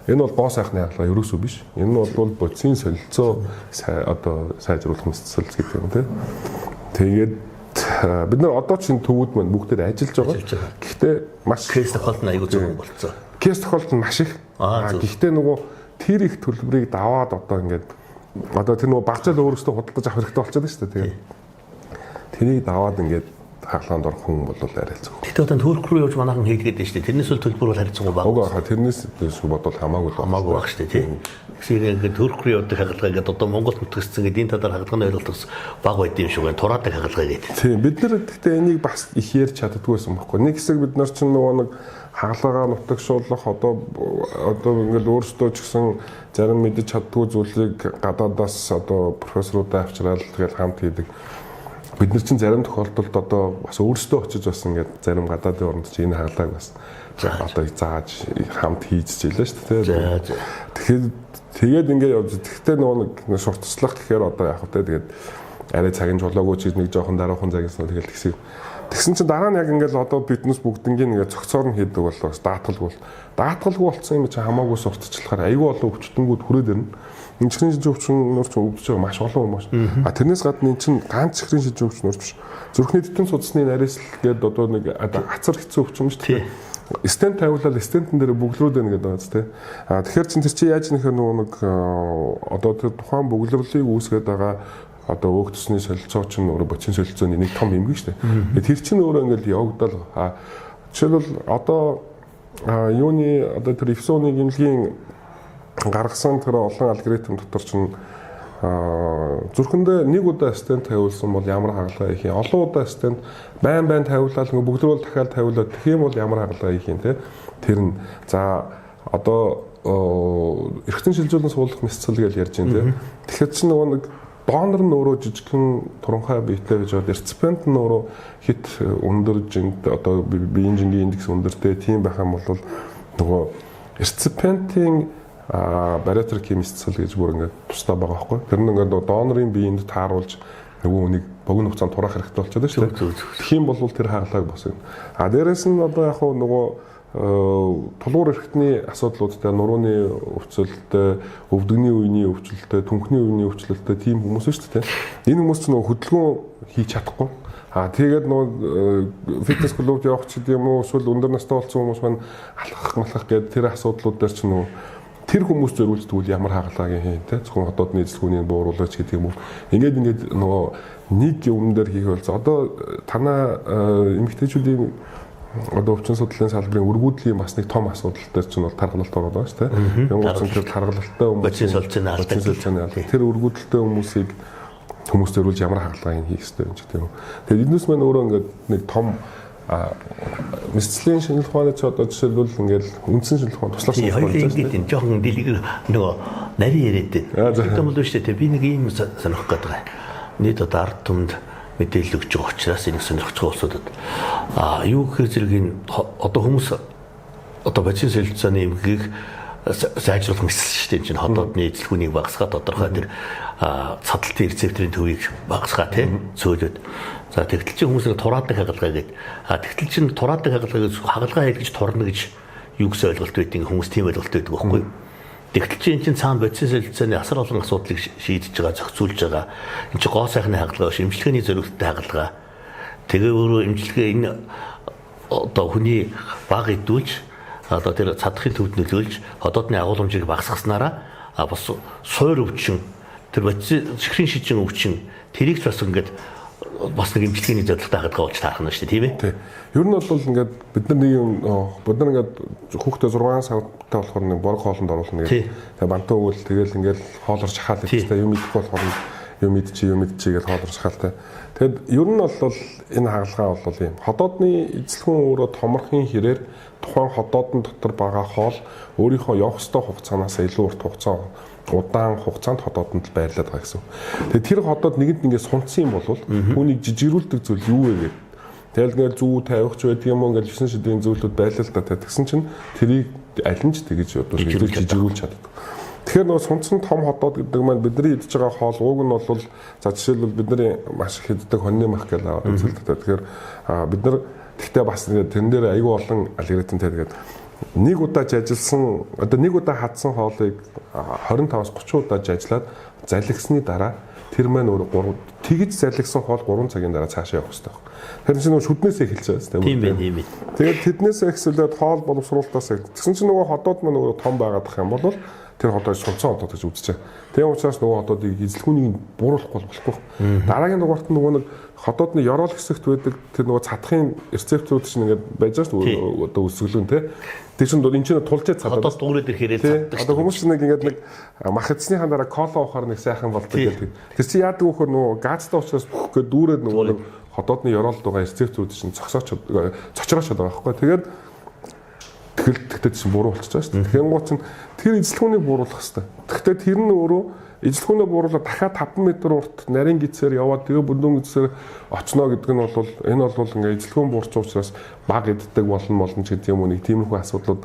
B: Энэ бол гоо сайхны хагалгаа ерөөсөө биш. Энэ бол бодисын солилцоо одоо сайжруулах мэсцэл гэдэг юм тийм. Тэгээд бид нар одоо ч энэ төвүүд маань бүгдээр ажиллаж байгаа. Гэхдээ маш
A: кейс тохиолдол нь аягүй зөв болцсон.
B: Кейс тохиолдол нь маш их. Гэхдээ нөгөө тэр их төлбөрийг даваад одоо ингээд одоо тэр нөгөө багжаал өөрөөсөө худалдаж авах хэрэгтэй болчиход байна шүү дээ. Тэгээд тэрийг даваад ингээд хагалгаанд орох хүн бол арай л зөв.
A: Гэтэ одоо Турк руу явж манайхан хийлгээд байна шүү дээ. Тэрнээс бол төлбөр бол харьцангуй бага.
B: Уг хаа тэрнээс дэс бодвол хамаагүй л
A: хамаагүй баг шүү дээ, тий. Тэгэхээр ингээд Турк руу явдаг хагалгаа ингээд одоо Монголд нутагссан гэдэг энэ талаар хагалгааны ойлголт бас бага байд юм шиг байна. Тураадаг хагалгаа гэдэг.
B: Тийм, бид нар гэхдээ энийг бас их ярьж чаддаггүй байсан байхгүй. Нэг хэсэг бид нар чинь нөгөө нэг хагалгаагаа нутагшуулах одоо ингээл өөрсдөө ч гэсэн зарим мэдэж чаддгүй зүйлийг гадаадаас одоо профессорудаа авчираад тэгэл хамт хийдэг. Бид нар чинь зарим тохиолдолд одоо бас өөрсдөө очиж бас ингээд зарим гадаадын оронд чинь энэ хагалгааг бас одоо зааж хамт хийж жилээ шүү дээ. Тэгэхээр тэгээд ингээд явж тэгтээ нөгөө нэг сурталчлах гэхээр одоо яг хөтэй тэгээд арай цагийн чулуугүй ч нэг жоохон даруухан цагийнсан тэгэл тэгсэг. Тэгсэн чинь дараа нь яг ингээд одоо биднес бүгднгийн ингээд цогцоор нь хийдэг боллоо бас даатгалгүй. Даатгалгүй болсон юм чи хамаагүй сурталчлахаар айгүй олон өвчтөнгүүд хүрээд ирнэ. Энэ чихрийн шижин өвчин нурч өвдөж байгаа маш олон хүмүүс. А тэрнээс гадна энэ чинь ганц чихрийн шижин өвчин нурч биш. Зүрхний тэтэн судасны нарийсэл гээд одоо нэг ацар хэцүү өвчин шүү дээ. Стент тавиулаад стентэн дээр бөглөрөөд байна гэдэг байгаа зү тэ. А тэгэхээр чин тэр чи яаж нэхэр нөгөө нэг одоо тэр тухайн бөглөрлийг үүсгээд байгаа одоо өөх төсний солилцоо чинь өөрөө боцын солилцооны нэг том эмгэг шүү дээ. Тэр чинь өөрөө ингээл явагдал. А жишээлбэл одоо юуны одоо тэр Ипсоны гимлэгийн гаргасан тэр олон алгоритм дотор чинь зүрхэндээ нэг удаа стент тавиулсан бол ямар хагалгаа хийх юм? Олон удаа стент байн байн тавиулаад ингээ бүгд рүү дахиад тавиулаад тэгэх юм бол ямар хагалгаа хийх юм те? Тэр нь за одоо эргэтэн шилжүүлэн суулгах мэсцэл гэж ярьж байна те. Тэгэхээр чинь нөгөө нэг донор нь өөрөө жижигхэн туранхай биетэй гэж бод реципиент нь өөрөө хит өндөр жинт одоо биеийн жингийн индекс өндөртэй тийм байх юм бол нөгөө реципиентийн бариатрик химисцэл гэж бүр ингээд тусдаа байгаа байхгүй. Тэр нь ингээд донорын биеинд тааруулж нөгөө үнийг богино хугацаанд тураах хэрэгтэй болчиход шүү дээ. Тэгэх юм бол тэр хагалгааг бос юм. А дээрэс нь одоо яг хуу нөгөө тулгуур эрхтний асуудлуудтай, нурууны өвчлөлттэй, өвдөгний үений өвчлөлттэй, түнхний үений өвчлөлттэй тийм хүмүүс шүү дээ. Энэ хүмүүс ч нөгөө хөдөлгөөн хийж чадахгүй. А тэгээд нөгөө фитнес клубт явах ч гэдэг юм уу, эсвэл өндөр настай болсон хүмүүс маань алхах малхах гэдэг тэр асуудлууд дээр ч нөгөө тэр хүмүүс зориулж тэгвэл ямар хагалгааг хийн те зөвхөн хотоодны эзлэгүүнийг бууруулаач гэдэг юм уу. Ингээд нөгөө нэг юм дээр хийх бол одоо танаа эмэгтэйчүүдийн одоо өвчин судлалын салбарын өргүүдлийн бас нэг том асуудал дээр чинь бол таргалалт ороод байгаа шүү дээ. Янгуут чинь тэр таргалалтай хүмүүс
A: бодисын солилцооны
B: алдаа тэр өргүүдлэлтэй хүмүүсийг хүмүүс зориулж ямар хагалгааг хийх ёстой юм ч гэдэг юм. Тэгээд эднээс маань өөрөө ингээд нэг том мэсцлийн шинжилгээ ухааны ч одоо жишээлбэл ингээл үндсэн шинжилгээ ухаан туслах
A: шинжилгээ ухаан хоёул ингээд энэ жоохон дэлгэр нөгөө нарийн яриад байна. Тийм бол шүү дээ. Би нэг ийм сонирхох гээд байгаа. Нийт одоо ард түмэнд мэдээлэл өгч байгаа учраас энийг сонирхож байгаа улсуудад юу гэхээр зэрэг энэ одоо хүмүүс одоо бодисын солилцооны эмгэгийг сайжруулах мэсэл шүү дээ. Энэ чинь хотоодны эзлэгүүнийг багасгаа тодорхой тэр цадалтын рецепторын төвийг багасгаа тий цөөлөд. За тэгтэл чинь хүмүүс нэг тураадаг хагалгаа гэдэг. А тэгтэл чинь тураадаг хагалгаа гэж хагалгаа хийж гэж турна гэж юу гэсэн ойлголт байдгийг хүмүүс тийм ойлголт байдаг байхгүй юу? Тэгтэл чи эн чинь цаана бодисын солилцооны асар олон асуудлыг шийдэж байгаа, зохицуулж байгаа. Энд чи гоо сайхны хагалгаа биш, эмчилгээний зориулттай хагалгаа. Тэгээ өөрөө эмчилгээ энэ одоо хүний баг идүүлж одоо тэр цадахын төвд нөлөөлж ходоодны агуулмжийг багасгаснараа бас суур өвчин тэр бодисын чихрийн шижин өвчин тэрийг ч бас ингээд бас нэг эмчилгээний зорилготой хагалгаа болж таарах нь шүү дээ, тийм ээ?
B: Тий. Ер нь бол ингээд бид нар нэг юм бид нар ингээд хүүхдээ 6 сартай болохоор нэг борог хоолнд оруулна гэдэг. Тэгээ бантуу өгвөл тэгэл ингээд хоолор шахаал гэж юм идэхгүй болохоор юм идчихи юм идчихи гэж хоолор шахаал та. Тэгэд ер нь бол энэ хагалгаа бол юм. Ходоодны эзлэхүүн өөрөө томорхын хэрээр тухайн ходоодон дотор байгаа хоол өөрийнхөө явах ёстой хугацаанаас илүү урт хугацаа удаан хугацаанд ходоодонд л байрлаад байгаа гэсэн. Тэгээ тэр ходоод нэгэнд ингээд сунцсан юм бол түүнийг жижигрүүлдэг зүйл юу вэ гэдэг. Тэгэл ингээд зүү тавих ч байдаг юм уу ингээд 9 шидийн зүйлүүд байлаа л да. Тэгсэн чинь тэрийг аль нь ч тэгэж одоо жижигрүүлж чаддаг. Тэгэхээр нөгөө сунцсан том ходоод гэдэг маань бидний идж байгаа хоол ууг нь бол за жишээлбэл бидний маш их иддэг хоньны мах гэж үзэл та. Тэгэхээр бид нар тэгтээ бас тэрэн дээр айгүй олон алгоритмтай тэгээд нэг удаа жажилсан одоо нэг удаа хадсан хоолыг 25-аас 30 удаа жажлаад залгисны дараа тэр маань өөр 3 тэгж залгисан хоол 3 цагийн дараа цаашаа явах хэрэгтэй байна. Тэр чинь нөгөө шүднээс эхэлж байгаа юм.
A: Тийм байх, тийм байх.
B: Тэгээд тэднээс эхлүүлээд хоол боловсруулалтаас тэгсэн чинь нөгөө ходоод маань нөгөө том байгаад ах юм бол тэр ходоо сунцсан ходоод гэж үзэж байгаа. Тийм учраас нөгөө ходоодыг эзлэхүүнийг бууруулахгүй болохгүй. Дараагийн дугаарт нөгөө нэг ходоодны ёроол хэсэгт байдаг тэр нөгөө цадахын рецепторууд чинь ингээд байж байгаа шүү дээ. Одоо өсөглөн те. Тэр чинь энэ чинь тулжээ цадаад.
A: Ходоод дүүрээд ирэхээрээ цаддаг.
B: Одоо хүмүүс чинь нэг ингээд нэг мах эцснийхаа дараа кола уухаар нэг сайхан болдог гэдэг. Тэр чинь яадаг вэ гэхээр нөгөө газтай учраас бүх гээд дүүрээд нөгөө нэг ходоодны ёроолд байгаа рецепторууд чинь цогцооч цочроочод байгаа байхгүй. Тэгээд тэгэл тэгтээ чинь буруу болчихж байгаа шүү дээ. Тэгэхээр гоо чинь тэр эзлэхүүнийг бууруулах хэрэгтэй. Тэгтээ тэр нь өөрөө эзлэхүүнээ бууруулаад дахиад 5 м урт нарийн гидсээр яваад тэгээ бүндүүн гидсээр очно гэдэг нь бол энэ бол ингээ эзлэхүүн буурч учраас баг иддэг болно ч гэдэг юм уу нэг тиймэрхүү асуудлууд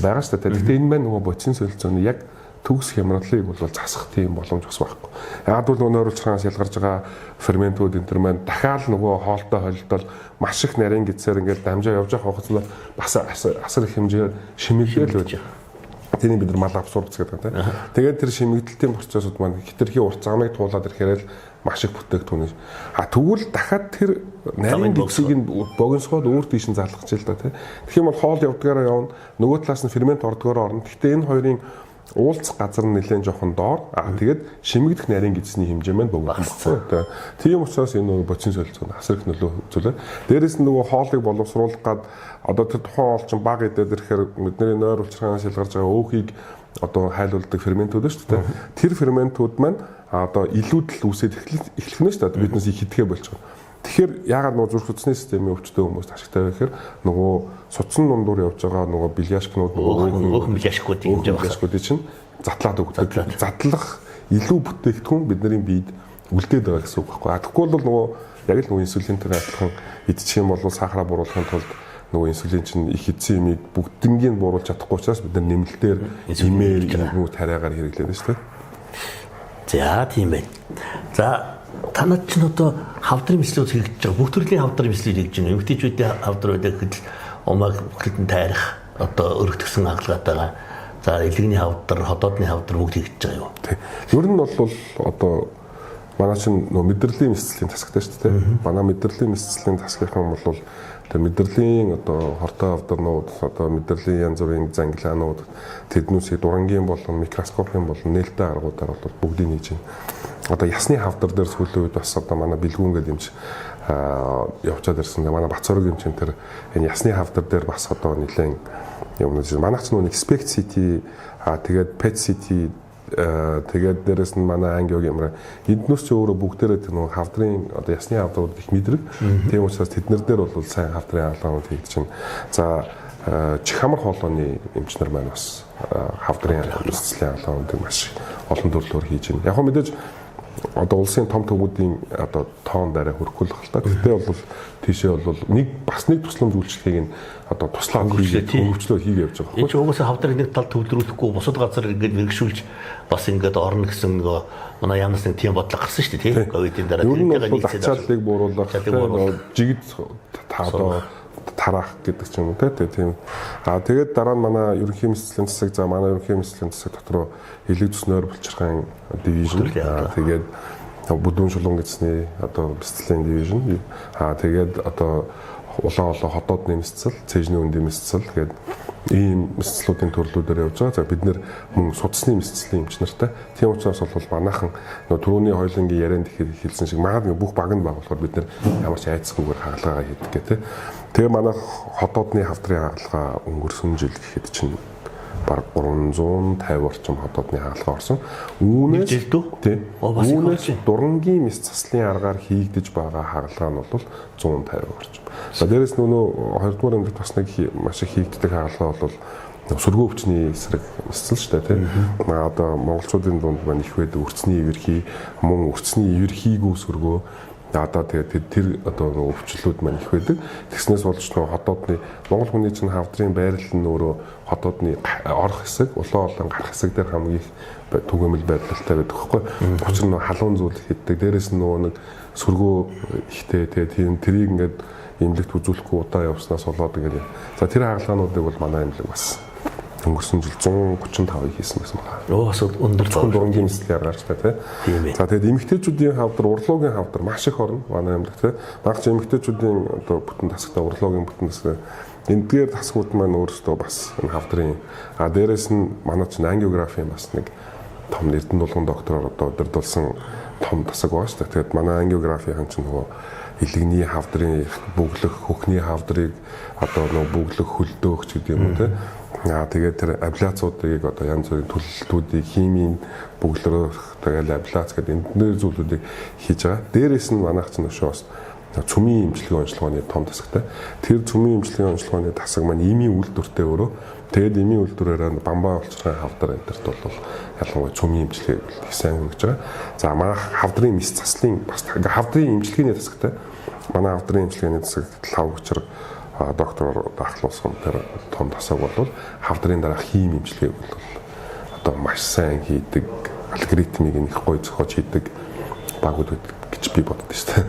B: байгаа шүү дээ. Тэгтээ энэ маань нөгөө бодисын солилцооны яг төгс хямралыг бол засах тийм боломж бас байхгүй. Яг бол нөгөө нойруулчхаас ялгарч байгаа ферментүүд энэ төр маань дахиад нөгөө хоолтой холилдол маш их нарийн гидсээр ингээд дамжаа явж байгаа хугацаанд бас асар их хэмжээгээр шимэглэл байж байгаа. Тэрийг бид нар мал абсорбц гэдэг тийм. Тэгээд тэр шимэгдэлтийн процессууд маань хэтэрхий урт замыг туулаад ирэхээр л маш их бүтээгдэхүүн. А тэгвэл дахиад тэр нарийн гидсийг нь богиносгоод өөр тийш нь залгах ч л да тийм. Тэгэх юм бол хоол явдгаараа явна, нөгөө талаас нь фермент ордгоороо орно. Гэхдээ энэ хоёрын уулзах газар нь нэлээд жоохон доор. Аа тэгээд шимэгдэх нарийн гидсний хэмжээ маань богино баггүй. Тийм учраас энэ нөгөө бодисын солилцоо нь асар их нөлөө үзүүлээ. Дээрээс нь нөгөө хоолыг боловсруулах гад одоо тэр тухайн хоол чинь баг идээд ирэхээр бидний нойр улчирхаанаас ялгарч байгаа өөхийг одоо хайлуулдаг ферментүүд шүү дээ. Тэр ферментүүд маань одоо илүүдэл үүсээд эхлэх нь шүү дээ. Биднээс их хитгэе болчихно. Тэгэхээр яагаад нөгөө зүрх судасны системийн өвчтөй хүмүүст ашигтай вэ гэхээр нөгөө судсан дундуур явж байгаа нөгөө бильяшкнууд
A: нөгөө өөхөн бильяшкуудын хэмжээ
B: багасгуудыг чинь затлаад өгдөг. Затлах илүү бүтээгдэхүүн бидний биед үлдээд байгаа гэсэн үг байхгүй. Тэгэхгүй бол нөгөө яг л нөгөө инсулинтэйгээ адилхан идчих юм бол сахараа бууруулахын тулд нөгөө инсулин чинь их эдсэн юмыг бүгднгийг бууруулж чадахгүй учраас бид нар нэмэлтээр имээр нөгөө тариагаар хэрэглээд байна шүү дээ.
A: За тийм байна. За танад чинь одоо хавдрын мэслүүд хэрэгжиж байгаа. Бүх төрлийн хавдрын мэслүүд хэрэгжиж байгаа. Эмэгтэйчүүдийн хавдар байдаг гэхэд умаг бүхэлд нь тайрах одоо өргөтгсөн хагалгаатайгаа за элэгний хавдар, ходоодны хавдар бүгд хэрэгжиж байгаа юу?
B: Тийм. Ер нь бол одоо манай чинь нөө мэдрэлийн мэсцлийн тасагтай шүү дээ. Манай мэдрэлийн мэсцлийн тасгийнхан бол тэр мэдрэлийн одоо хортой хавдарнууд, одоо мэдрэлийн янз бүрийн зангилаанууд тэднүүсийг дурангийн болон микроскопын болон нээлттэй аргуудаар бол бүгдийг хийж байна. Одоо ясны хавдар дээр сүүлийн үед бас одоо манай бэлгүүн гэдэг юмч явчаад ирсэн. Манай Бацорог юм чинь тэр энэ ясны хавдар дээр бас одоо нэлээд юм нэг манайх ч нэг SPECT CT тэгээд PET CT тэгээд дээрэс нь манай ангиог юмраа эднээс ч өөрөө бүгдээрээ тэр нөгөө хавдрын одоо ясны хавдрууд их мэдрэг. Тийм учраас тэднэр дээр бол сайн хавдрын хаалгаанууд хийгдэж байна. За чихамар хоолойны эмчнэр маань бас хавдрын цэцлийн хаалгаануудыг маш олон төрлөөр хийж байна. Яг хөө мэдээж одоо улсын том төвүүдийн одоо тоон дараа хүрэхгүй л хэл та. Тэгтээ бол тийшээ бол нэг бас нэг тусламж үйлчлэгийг нь одоо туслаад хөнгөвчлөө хийгээ явж байгаа.
A: Энэ чинь угаасаа хавдрыг нэг тал төвлөрүүлэхгүй бусад газар ингээд мэрэгшүүлж бас ингээд орно гэсэн нөгөө манай яамнаас нэг тийм бодлого гарсан шүү дээ тийм. Ковидын дараа
B: тэрнтэйгээ нийцээд ачааллыг бууруулах, жигд та одоо тараах гэдэг ч юм уу те тийм. А тэгээд дараа нь манай ерөнхий мэсцлийн засаг, за манай ерөнхий мэсцлийн засаг дотроо элэг зүс нойр булчирхайн дивижн, тэгээд бүдүүн шулуун гэсний одоо мэсцлийн дивижн, тэгээд одоо улаан олон хотоодны мэсцэл, цээжний үндийн мэсцэл тэгээд ийм мэсцлүүдийн төрлүүдээр явж байгаа. За бид нэр мөн судасны мэсцлийн эмч нартай. Тийм учраас бол манайхан нөө түрүүний хоёулангийн ярианд хэлсэн шиг магадгүй бүх баг нь баг болохоор бид нэр ямар ч айцгүйгээр хагалгаагаа хийдэг гэх тээ. Тэгээ манайх хотоодны хавдрын хагалгаа өнгөрсөн жил гэхэд чинь бараг 350 орчим хотоодны хагалгаа орсон.
A: Үүнээс жилд үү?
B: Тийм. Үүнээс дурангийн мэс заслын аргаар хийгдэж байгаа хагалгаа нь бол 150 орчим. За дээрэс нь нөгөө 2 дугаар эмнэлэгт бас нэг маш их хийгддэг хагалгаа бол сөргөө өвчний эсрэг мэсцэл шүү дээ тийм. Одоо монголчуудын дунд маань их байдаг өвчний эвэрхий, мөн өвчний эвэрхийгүй сөргөө. Одоо тэгээд тэр одоо нөгөө өвчлөлүүд маань их байдаг. Тэгснээс болж нөгөө хотоодны Монгол хүний чинь хавдрын байрлал нь өөрөө хотоодны орох хэсэг, улаан олон гарах хэсэг дээр хамгийн их түгээмэл байрлалтай байдаг байхгүй. Учир нь халуун зүйл хийдэг. Дээрээс нь нөгөө нэг сөргөө ихтэй тийм тэрийг ингээд эмнэлэгт үзүүлэхгүй удаа явснаас болоод ингээд. За тэр хагалгаануудыг бол манай эмнэлэг бас өнгөрсөн жил 135-ыг хийсэн байсан байна.
A: Оо бас өндөр
B: зөвхөн дурангийн мэсэл яргаарч та тий. За тэгээд эмэгтэйчүүдийн хавдар, урлуугийн хавдар маш их орно манай эмнэлэг тий. Багч эмэгтэйчүүдийн одоо бүтэн тасагтай урлуугийн бүтэн тасаг эндгээр тасгууд маань өөрөөсөө бас энэ хавдрын дээрээс нь манай чинь ангиографийн бас нэг том Эрдэнэ дулган доктороор одоо удирдуулсан том тасаг байгаа шүү дээ. Тэгээд манай ангиографийн чинь нөгөө илэгний хавдрын бөглөх, хөхний хавдрыг одоо нөгөө бөглөх, хөлдөөх ч гэдэг юм уу тий. Тэгээд тэр абляцуудыг одоо янз бүрийн төлөлтүүдийг химийн бөглөрөх тэгэл абляц гэдэг энэ зүйлүүдийг хийж байгаа. Дээрээс нь манайх чинь өшөө бас цөмийн эмчилгээний онцлогооны том тасагтай. Тэр цөмийн эмчилгээний онцлогооны тасаг маань имийн үйлдвэртэй өөрөө. Тэгээд имийн үйлдвэрээр бамбаа улчрын хавдар энэ тэрт бол ялангуяа цөмийн эмчилгээг их сайн хүргэж байгаа. За манайх хавдрын мэс заслын бас хавдрын эмчилгээний тасагтай. Манай хавдрын эмчилгээний тасаг лав учир доктор ахлуулсан тэр том тасаг бол хавдрын дараах хим эмчилгээг бол одоо маш сайн хийдэг, алгоритмыг их гоё зохиож хийдэг багууд гэж би боддог шүү дээ.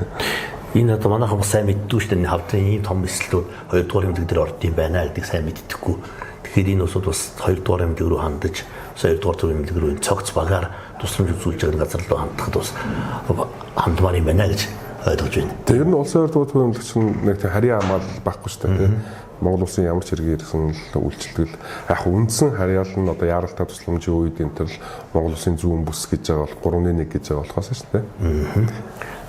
A: Энэ одоо манайхан бас сайн мэддгүй шүү дээ. Хавдрын ийм том мэслүүд 2 дугаар эмнэлэг дээр орд юм байна гэдгийг сайн мэддэхгүй. Тэгэхээр энэ усуд бас 2 дугаар эмнэлэг рүү хандаж, 2 дугаар төв эмнэлэг рүү цогц багаар тусламж үзүүлж байгаа газар руу хандахад бас хандмаар юм байна гэж ойлгож байна.
B: Тэр нь улсын 2 дугаар төв эмнэлэг чинь нэг тийм харийн амаал байхгүй шүү дээ. Монгол улсын ямар ч хэрэг ирсэн л үйлчлдэг. Яг үндсэн харьяал нь одоо яаралтай тусламжийн үед энэ төр Монгол улсын зүүн бүс гэж байгаа бол 3.1 гэж байгаа болохоос шүү дээ.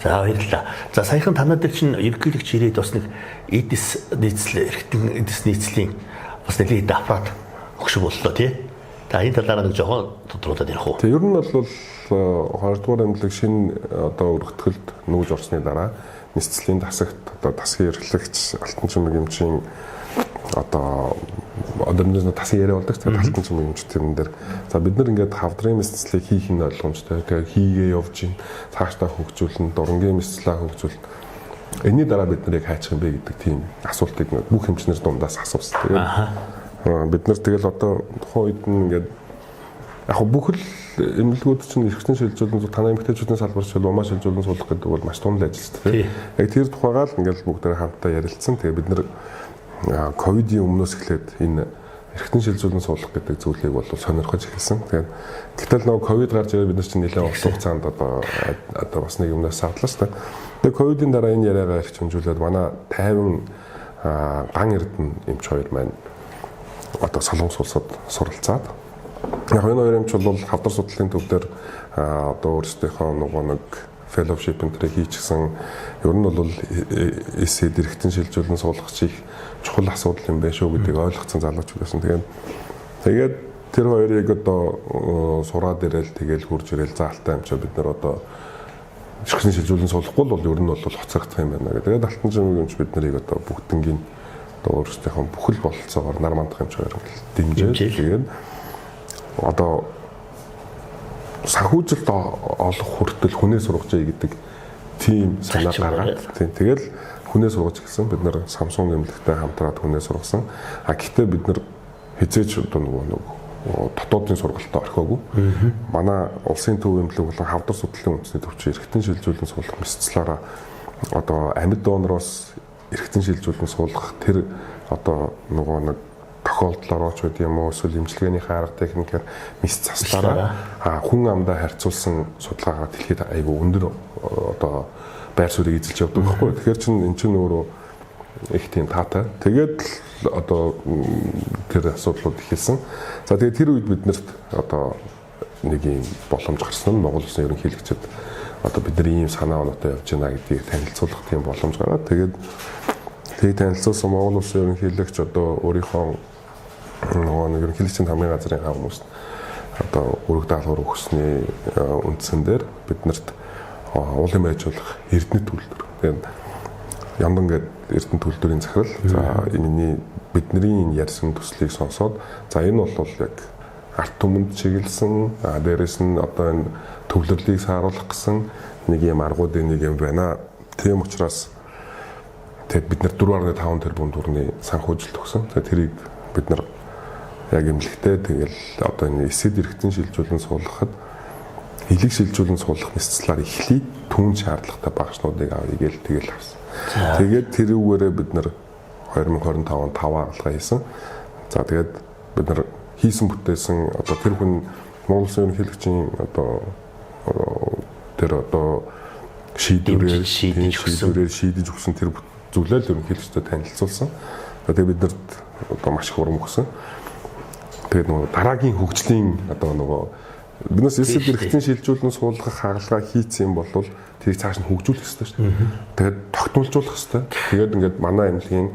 A: За баярлалаа. За саяхан танаа дээр чинь ерөнхийлөгч ирээд бас нэг эдис нийцэл эргэтэн эдис нийцлийн бас нэлээд аппарат өгшөг боллоо тий. За энэ талаараа нэг жоохон тодруулаад ярих уу.
B: Тэг ер нь бол 2 дугаар эмнэлэг шинэ одоо өргөтгөлд нүүж орсны дараа мэсцлийн тасагт одоо тасгийн эрхлэгч алтан чимэг эмчийн одоо нэг тасын яриа болдог. Тэгээд алтан чимэг эмч тэрэн дээр за бид нар ингээд хавдрын мэсцлийг хийх нь ойлгомжтой. Тэгээд хийгээ явж гин цаашдаа хөгжүүлнэ, дурангийн мэсцлээ хөгжүүлнэ. Энэний дараа бид нар яг хайчих юм бэ гэдэг тийм асуултыг бүх эмчнэр дундаас асуусан. Тэгээд бид нар тэгэл одоо тухайн үед нь ингээд яг бүх л эмнэлгүүд чинь эрхтэн шилжүүлэн танай эмэгтэйчүүдийн салбар шил умаа шилжүүлэн суулгах гэдэг бол маш том л ажил шүү дээ. Яг тэр тухайгаа л ингээд бүгдээ хамтдаа ярилцсан. Тэгээ бид нар ковидын өмнөөс эхлээд энэ эрхтэн шилжүүлэн суулгах гэдэг зүйлийг бол сонирхож эхэлсэн. Тэгээд гэтэл нөгөө ковид гарч ирээд бид нар чинь нэлээд урт хугацаанд одоо бас нэг юмнаас сардлаа шүү дээ. Тэгээд ковидын дараа энэ яриагаа эрчимжүүлээд манай 50 ган эрдэнэ эмч хоёр маань одоо Солонгос улсад суралцаад яг энэ хоёр эмч бол хавдар судлалын төв дээр одоо өөрсдийнхөө нөгөө нэг fellowship энэ тэрийг хийчихсэн. Ер нь бол эсэд эргэтэн шилжүүлэн суулгах их чухал асуудал юм байна шүү гэдгийг ойлгоцсон залуучууд байсан. Тэгээд тэр хоёрыг одоо сураад ирэл тэгэл хурж ирэл заалтай юм чи бид нар одоо эргэтэн шилжүүлэн суулгахгүй бол ер нь бол хоцрогдох юм байна гэх. Тэгээд алтан чимэг юмч бид нарыг одоо бүгднгийн одоо өөрсдийнхөө бүхэл бололцоогоор нар мандах юмч хоёр дэмжиж тэгээд одоо санхүүжилт олох хүртэл хүнээ сургажээ гэдэг тийм санаа гаргаад тийм тэгэл хүнээ сургаж эхэлсэн. Бид нар Samsung эмнэлэгтэй хамтраад хүнээ сургасан. А гэхдээ бид нар хизээч одоо нөгөө нэг дотоодын сургалтаа орхиогүй. Манай улсын төв эмнэлэг болон хавдар судлалын үндэсний төвчин эргэтэн шилжүүлэн суулгах мэсцлаараа одоо амьд донороос эргэтэн шилжүүлэн суулгах тэр одоо нөгөө нэг тохиолдлоор ч байд юм уу эсвэл эмчилгээнийхээ арга техникээр мэс заслаараа хүн амдаа харьцуулсан судалгаагаа дэлхийд айгүй өндөр одоо байр суурийг эзэлж явдаг байхгүй. Тэгэхээр чин эн чинь өөрөө их тийм таатай. Тэгээд л одоо тэр асуудлууд эхэлсэн. За тэгээд тэр үед биднэрт одоо нэг юм боломж гарсан нь Монгол улсын ерөнхийлөгчд одоо бид нар ийм санаа оноотой явж байна гэдгийг танилцуулах тийм боломж гараад тэгээд тийг танилцуулсан Монгол улсын ерөнхийлөгч одоо өөрийнхөө нөгөө нэг ерөнхийлөгчийн тамгын газрын хаа хүмүүст одоо үүрэг даалгавар өгсөний үндсэн дээр биднэрт уулын байжуулах Эрдэнэт үйлдвэр. Тэгээд Яндан гээд Эрдэнэт үйлдвэрийн захирал. За миний бидний энэ ярьсан төслийг сонсоод за энэ бол яг ард түмэнд чиглэсэн, дээрэс нь одоо энэ төвлөрлийг сааруулах гэсэн нэг юм аргуудын нэг юм байна. Тийм учраас тэгээд бид нар 4.5 тэрбум төгрөгийн санхүүжилт өгсөн. Тэгээд тэрийг бид нар яг эмнэлэгтэй тэгэл одоо энэ эсэд эргэтэн шилжүүлэн суулгахад элэг шилжүүлэн суулгах нэсцлаар эхлэе. Түүн шаардлагатай багшнуудыг авъя гээл тэгэл авсан. Тэгээд тэрүүгээрээ бид нар 2025 онд 5 хагалгаа хийсэн. За тэгээд бид нар хийсэн бүтээсэн одоо тэр хүн Монгол Улсын ерөнхийлөгчийн одоо тэр одоо шийдвэрээр шийдэж өгсөн тэр зүйлээ л ерөнхийлөгчдөд танилцуулсан. Тэгээд бид нарт одоо маш их урам өгсөн. Тэгээд нөгөө дараагийн хөгжлийн одоо нөгөө биднээс эсэд эргэтэн шилжүүлэн суулгах хагалгаа хийцэн юм бол тэрийг цааш нь хөгжүүлэх ёстой шүү дээ. Тэгээд тогтмолжуулах ёстой. Тэгээд ингээд манай эмнэлгийн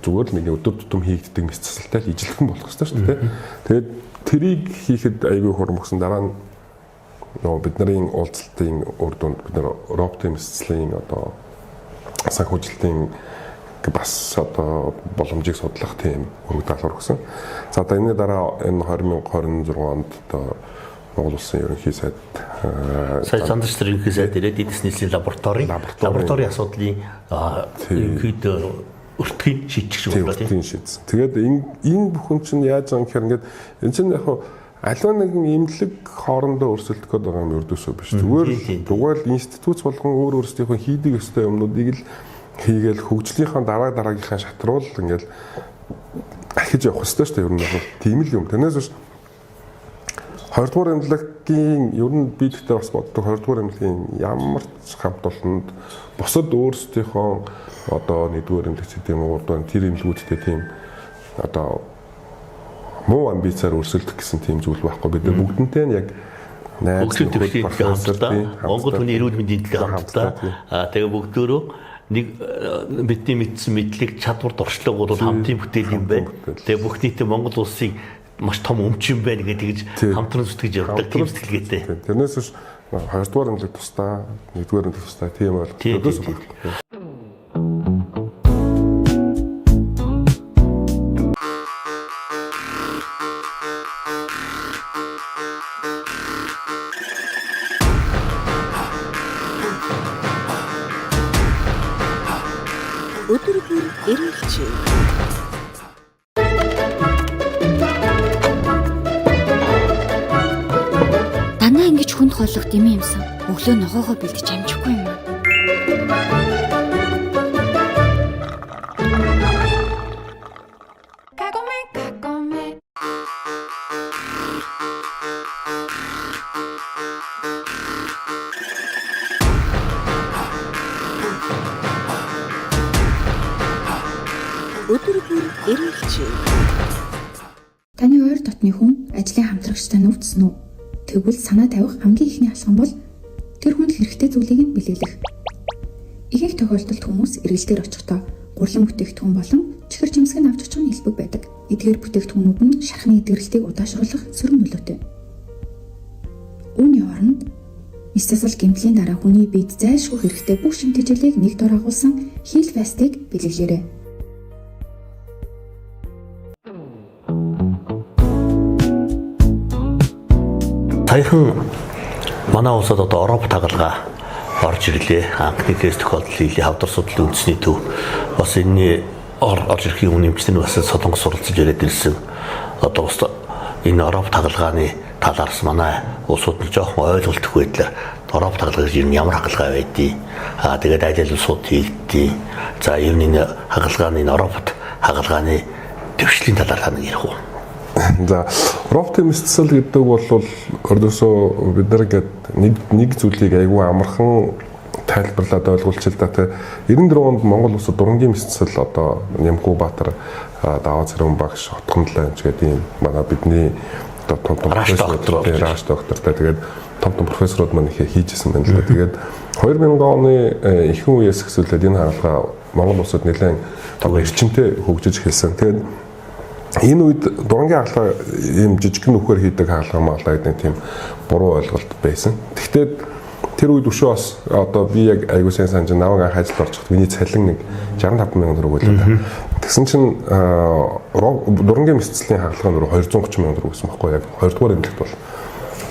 B: зүгээр л нэг өдөр тутам хийгддэг мэс засалтай л ижилхэн болох ёстой шүү дээ. Тэгээд тэрийг хийхэд айгүй хурам өгсөн. Дараа нь нөгөө бидний уулзалтын үр дүнд бид нар роботын мэс заслын одоо санхүүжилтийн бас одоо боломжийг судлах тийм үүрэг даалгавар өгсөн. За одоо энэний дараа энэ 2026 онд одоо Монгол Улсын ерөнхий сайд
A: сая Сандарч нар ерөнхий сайд ирээд эдис нийслэлийн лабораторийн асуудлын ерөнхийдөө өртгийг шийдчих шиг боллоо
B: тийм. Шийдсэн. Тэгээд энэ бүхэн чинь яаж байгаа юм гэхээр ингээд энэ чинь яг аливаа нэгэн эмнэлэг хоорондоо өрсөлдөх гээд байгаа юм өрдөөсөө биш. Зүгээр л институт болгон өөр өөрсдийнхөө хийдэг ёстой юмнуудыг л хийгээл хөгжлийнхаа дараа дараагийнхаа шатруул ингээл ахиж явах ёстой шүү дээ. Ер нь бол тийм л юм. Тэрнээс биш 20 дугаар эмнэлгийн ер нь би тэгтээ бас боддог 20 дугаар эмнэлгийн ямар ч хамт олонд бусад өөрсдийнхөө одоо 1-р эмнэлэг гэдэг юм уу 3 дугаар тэр эмнэлгүүдтэй тийм одоо муу амбицаар өрсөлдөх гэсэн тийм зүйл байхгүй. Бид нар бүгдэнтэй нь яг
A: найз нөхөд хамтдаа Монгол хүний эрүүл мэндийн төлөө хамтдаа тэгээ бүгдөө нэг бидний мэдсэн мэдлэг чадвар дуршлаг бол хамтын бүтээл юм байна. Тэгээ бүх нийтээ Монгол улсыг маш том өмч юм байна гэдэг тэгж хамтран зүтгэж явдаг тийм сэтгэлгээтэй.
B: Тэрнээс биш 2 дугаар эмнэлэг тусдаа, 1 дугаар эмнэлэг тусдаа тийм ойлголт өдөөс байхгүй.
C: Өдөр бүр эргэлж. Дандаа ингэж хүнд хооллох дэмий юмсан. Өглөө ногоогоо бэлдэж амжихгүй юм аа. Өдөр бүр эргэлж.
D: Таны ойр дотны хүн ажлын хамтрагчтай нүвдсэн үү? Тэгвэл санаа тавих хамгийн ихний алхам бол тэр хүнд хэрэгтэй зүйлийг нь бэлэглэх. Ихэнх тохиолдолд хүмүүс эргэлтээр очихдоо гурлан бүтээгдэхүүн болон чихэр жимсэг нь авч очих нь элбэг байдаг. Эдгээр бүтээгдэхүүнүүд нь шархны эдгэрэлтийг удаашруулах сөрөг нөлөөтэй. Үүний оронд мэс засал гэмтлийн дараа хүний биед зайлшгүй хэрэгтэй бүх шимтгэлийг нэг дор агуулсан Heal Fast-ыг бэлэглээрэй.
A: Саяхан манай улсад одоо Европ тагалгаа орж ирлээ. Анхны кейс тохиолдол хийлээ. Хавдар судлалын үндэсний төв бас энэний орж ирэхийн өмнө эмчнэр бас солонгос суралцаж яриад ирсэн. Одоо бас энэ Европ тагалгааны талаарс манай улсууд нь жоохон ойлголтгүй байдлаар Робот хагалгаа гэж юм ямар хагалгаа байдгийг. Аа тэгээд аль аль улсууд хийгддгийг. За ер нь энэ хагалгааны робот хагалгааны дэвшлийн талаар та нэг ярих уу?
B: За, роботын мэс засал гэдэг бол өрдөөсөө бид нар ингээд нэг зүйлийг айгүй амархан тайлбарлаад ойлгуулчих л да тий. 94 онд Монгол улсад дурангийн мэс засал одоо Нямхүү Баатар, Даваа Цэрэн багш, Хотгонлоо эмч гэдэг ийм манай бидний одоо том том профессор, Раш доктортай тэгээд том том профессорууд маань их хийжсэн байна л да. Тэгээд 2000 оны ихэнх үеэс эхлээд энэ хагалгаа Монгол улсад нэлээд эрчимтэй хөгжиж эхэлсэн. Тэгээд энэ үед дурангийн хагалгаа ийм жижигхэн нүхээр хийдэг хагалгаа магалаа гэдэг тийм буруу ойлголт байсан. Гэхдээ тэр үед өшөө бас одоо би яг айгуу сайн санаж намайг анх ажилд орчиход миний цалин нэг 65 мянган төгрөг байлаа да. Тэгсэн чинь дурангийн мэс заслийн хагалгаа нөр 230 мянган төгрөг гэсэн байхгүй яг 2 дугаар эмнэлэгт бол.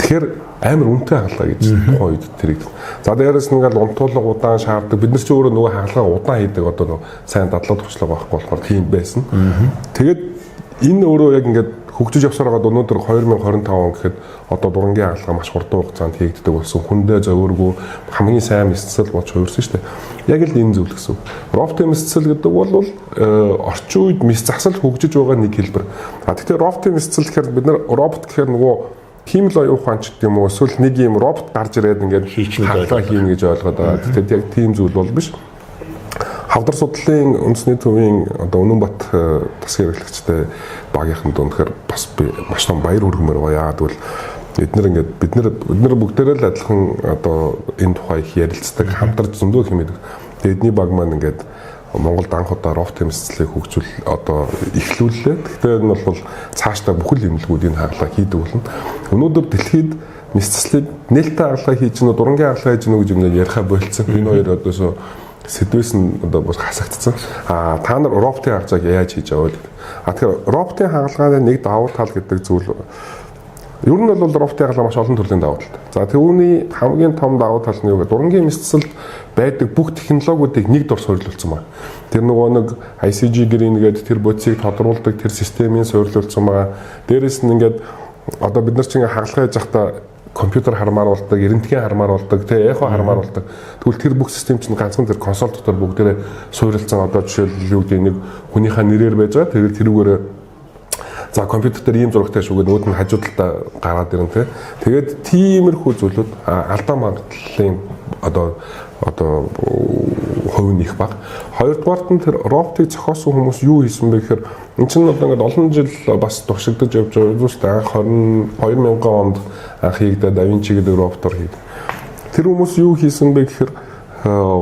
B: Тэгэхээр амар үнэтэй хагалгаа гэж тухайн үед тэрийг. За дээрээс нь ингээл унтуулга удаан шаарддаг. Бид нар ч өөрөө нөгөө хагалгаа удаан хийдэг одоо нөгөө сайн дадлаг туршлага байхгүй болохоор тийм байсан. Тэгээд энэ өөрөө яг ингээд хөгжиж явсаар байгаад өнөөдөр 2025 он гэхэд одоо дурангийн хагалгаа маш хурдан хугацаанд хийгддэг болсон. Хүндээ зовиоргүй хамгийн сайн мэс засал болж хувирсан шүү дээ. Яг л энэ зүйл гэсэн. Роботын мэс засал гэдэг бол орчин үед мэс засал хөгжиж байгаа нэг хэлбэр. А тэгэхээр роботын мэс засал гэхээр бид нар робот гэхээр нөгөө хиймэл оюун ухаан ч гэдэг юм уу эсвэл нэг юм робот гарч ирээд ингээд хагалгаа хийнэ гэж ойлгоод байгаа. Тэгэхээр яг тийм зүйл бол биш. Хавдар судлалын үндэсний төвийн одоо Үнэнбат засгийн хэрэглэгчтэй багийнханд үнэхээр бас би маш том баяр хүргэмээр байгаа. Яагаад гэвэл эднэр ингээд бид нар бүгдээрээ л адилхан одоо энэ тухай их ярилцдаг, хамтарч зөндөө хэмээдэг. Тэгээд эдний баг маань ингээд Монголд анх удаа роботын мэс заслыг хөгжүүл одоо эхлүүллээ. Гэхдээ энэ бол цаашдаа бүхэл эмнэлгүүдийн хагалгаа хийдэг болно. Өнөөдөр дэлхийд мэс заслыг нээлттэй хагалгаа хийж гэнэ үү, дурангийн хагалгаа хийж гэнэ үү гэж ингээд яриха болцсон. Энэ хоёр одоосоо сэдвээс нь одоо бас хасагдсан. А та нар роботын хагалгааг яаж хийж байгаа вэ? А тэгэхээр роботын хагалгааны нэг давуу тал гэдэг зүйл ер нь бол роботын хагалгаа маш олон төрлийн давуу талтай. За түүний хамгийн том давуу тал нь юу вэ? Дурангийн мэс засалд байдаг бүх технологиудыг нэг дор суурилуулсан байна. Тэр нөгөө нэг ICG green гэдэг тэр бодисыг тодруулдаг тэр системийн суурилуулсан байгаа. Дээрээс нь ингээд одоо бид нар чинь хагалгаа хийж байхдаа компьютер хармаар болдог, рентген хармаар болдог, тэ эхо хармаар болдог. Тэгвэл тэр бүх систем чинь ганцхан тэр консол дотор бүгдээрээ суурилсан. Одоо жишээлбэл юу гэдэг нэг хүнийхээ нэрээр байж байгаа. Тэгээд тэрүүгээрээ за компьютер дээр ийм зурагтай шүү гэдэг нөгөөд нь хажуу талдаа гараад ирэн тэ. Тэгээд тиймэрхүү зүйлүүд алдаа магадлалын одоо хувь нь их бага. Хоёрдугаарт нь тэр роботыг зохиосон хүмүүс юу хийсэн бэ гэхээр эн чинь одоо ингээд олон жил бас туршигдаж явж байгаа юм шүү дээ. Анх 2000 онд анх хийгдээд Да Винчи гэдэг роботоор хийгдэ. Тэр хүмүүс юу хийсэн бэ гэхээр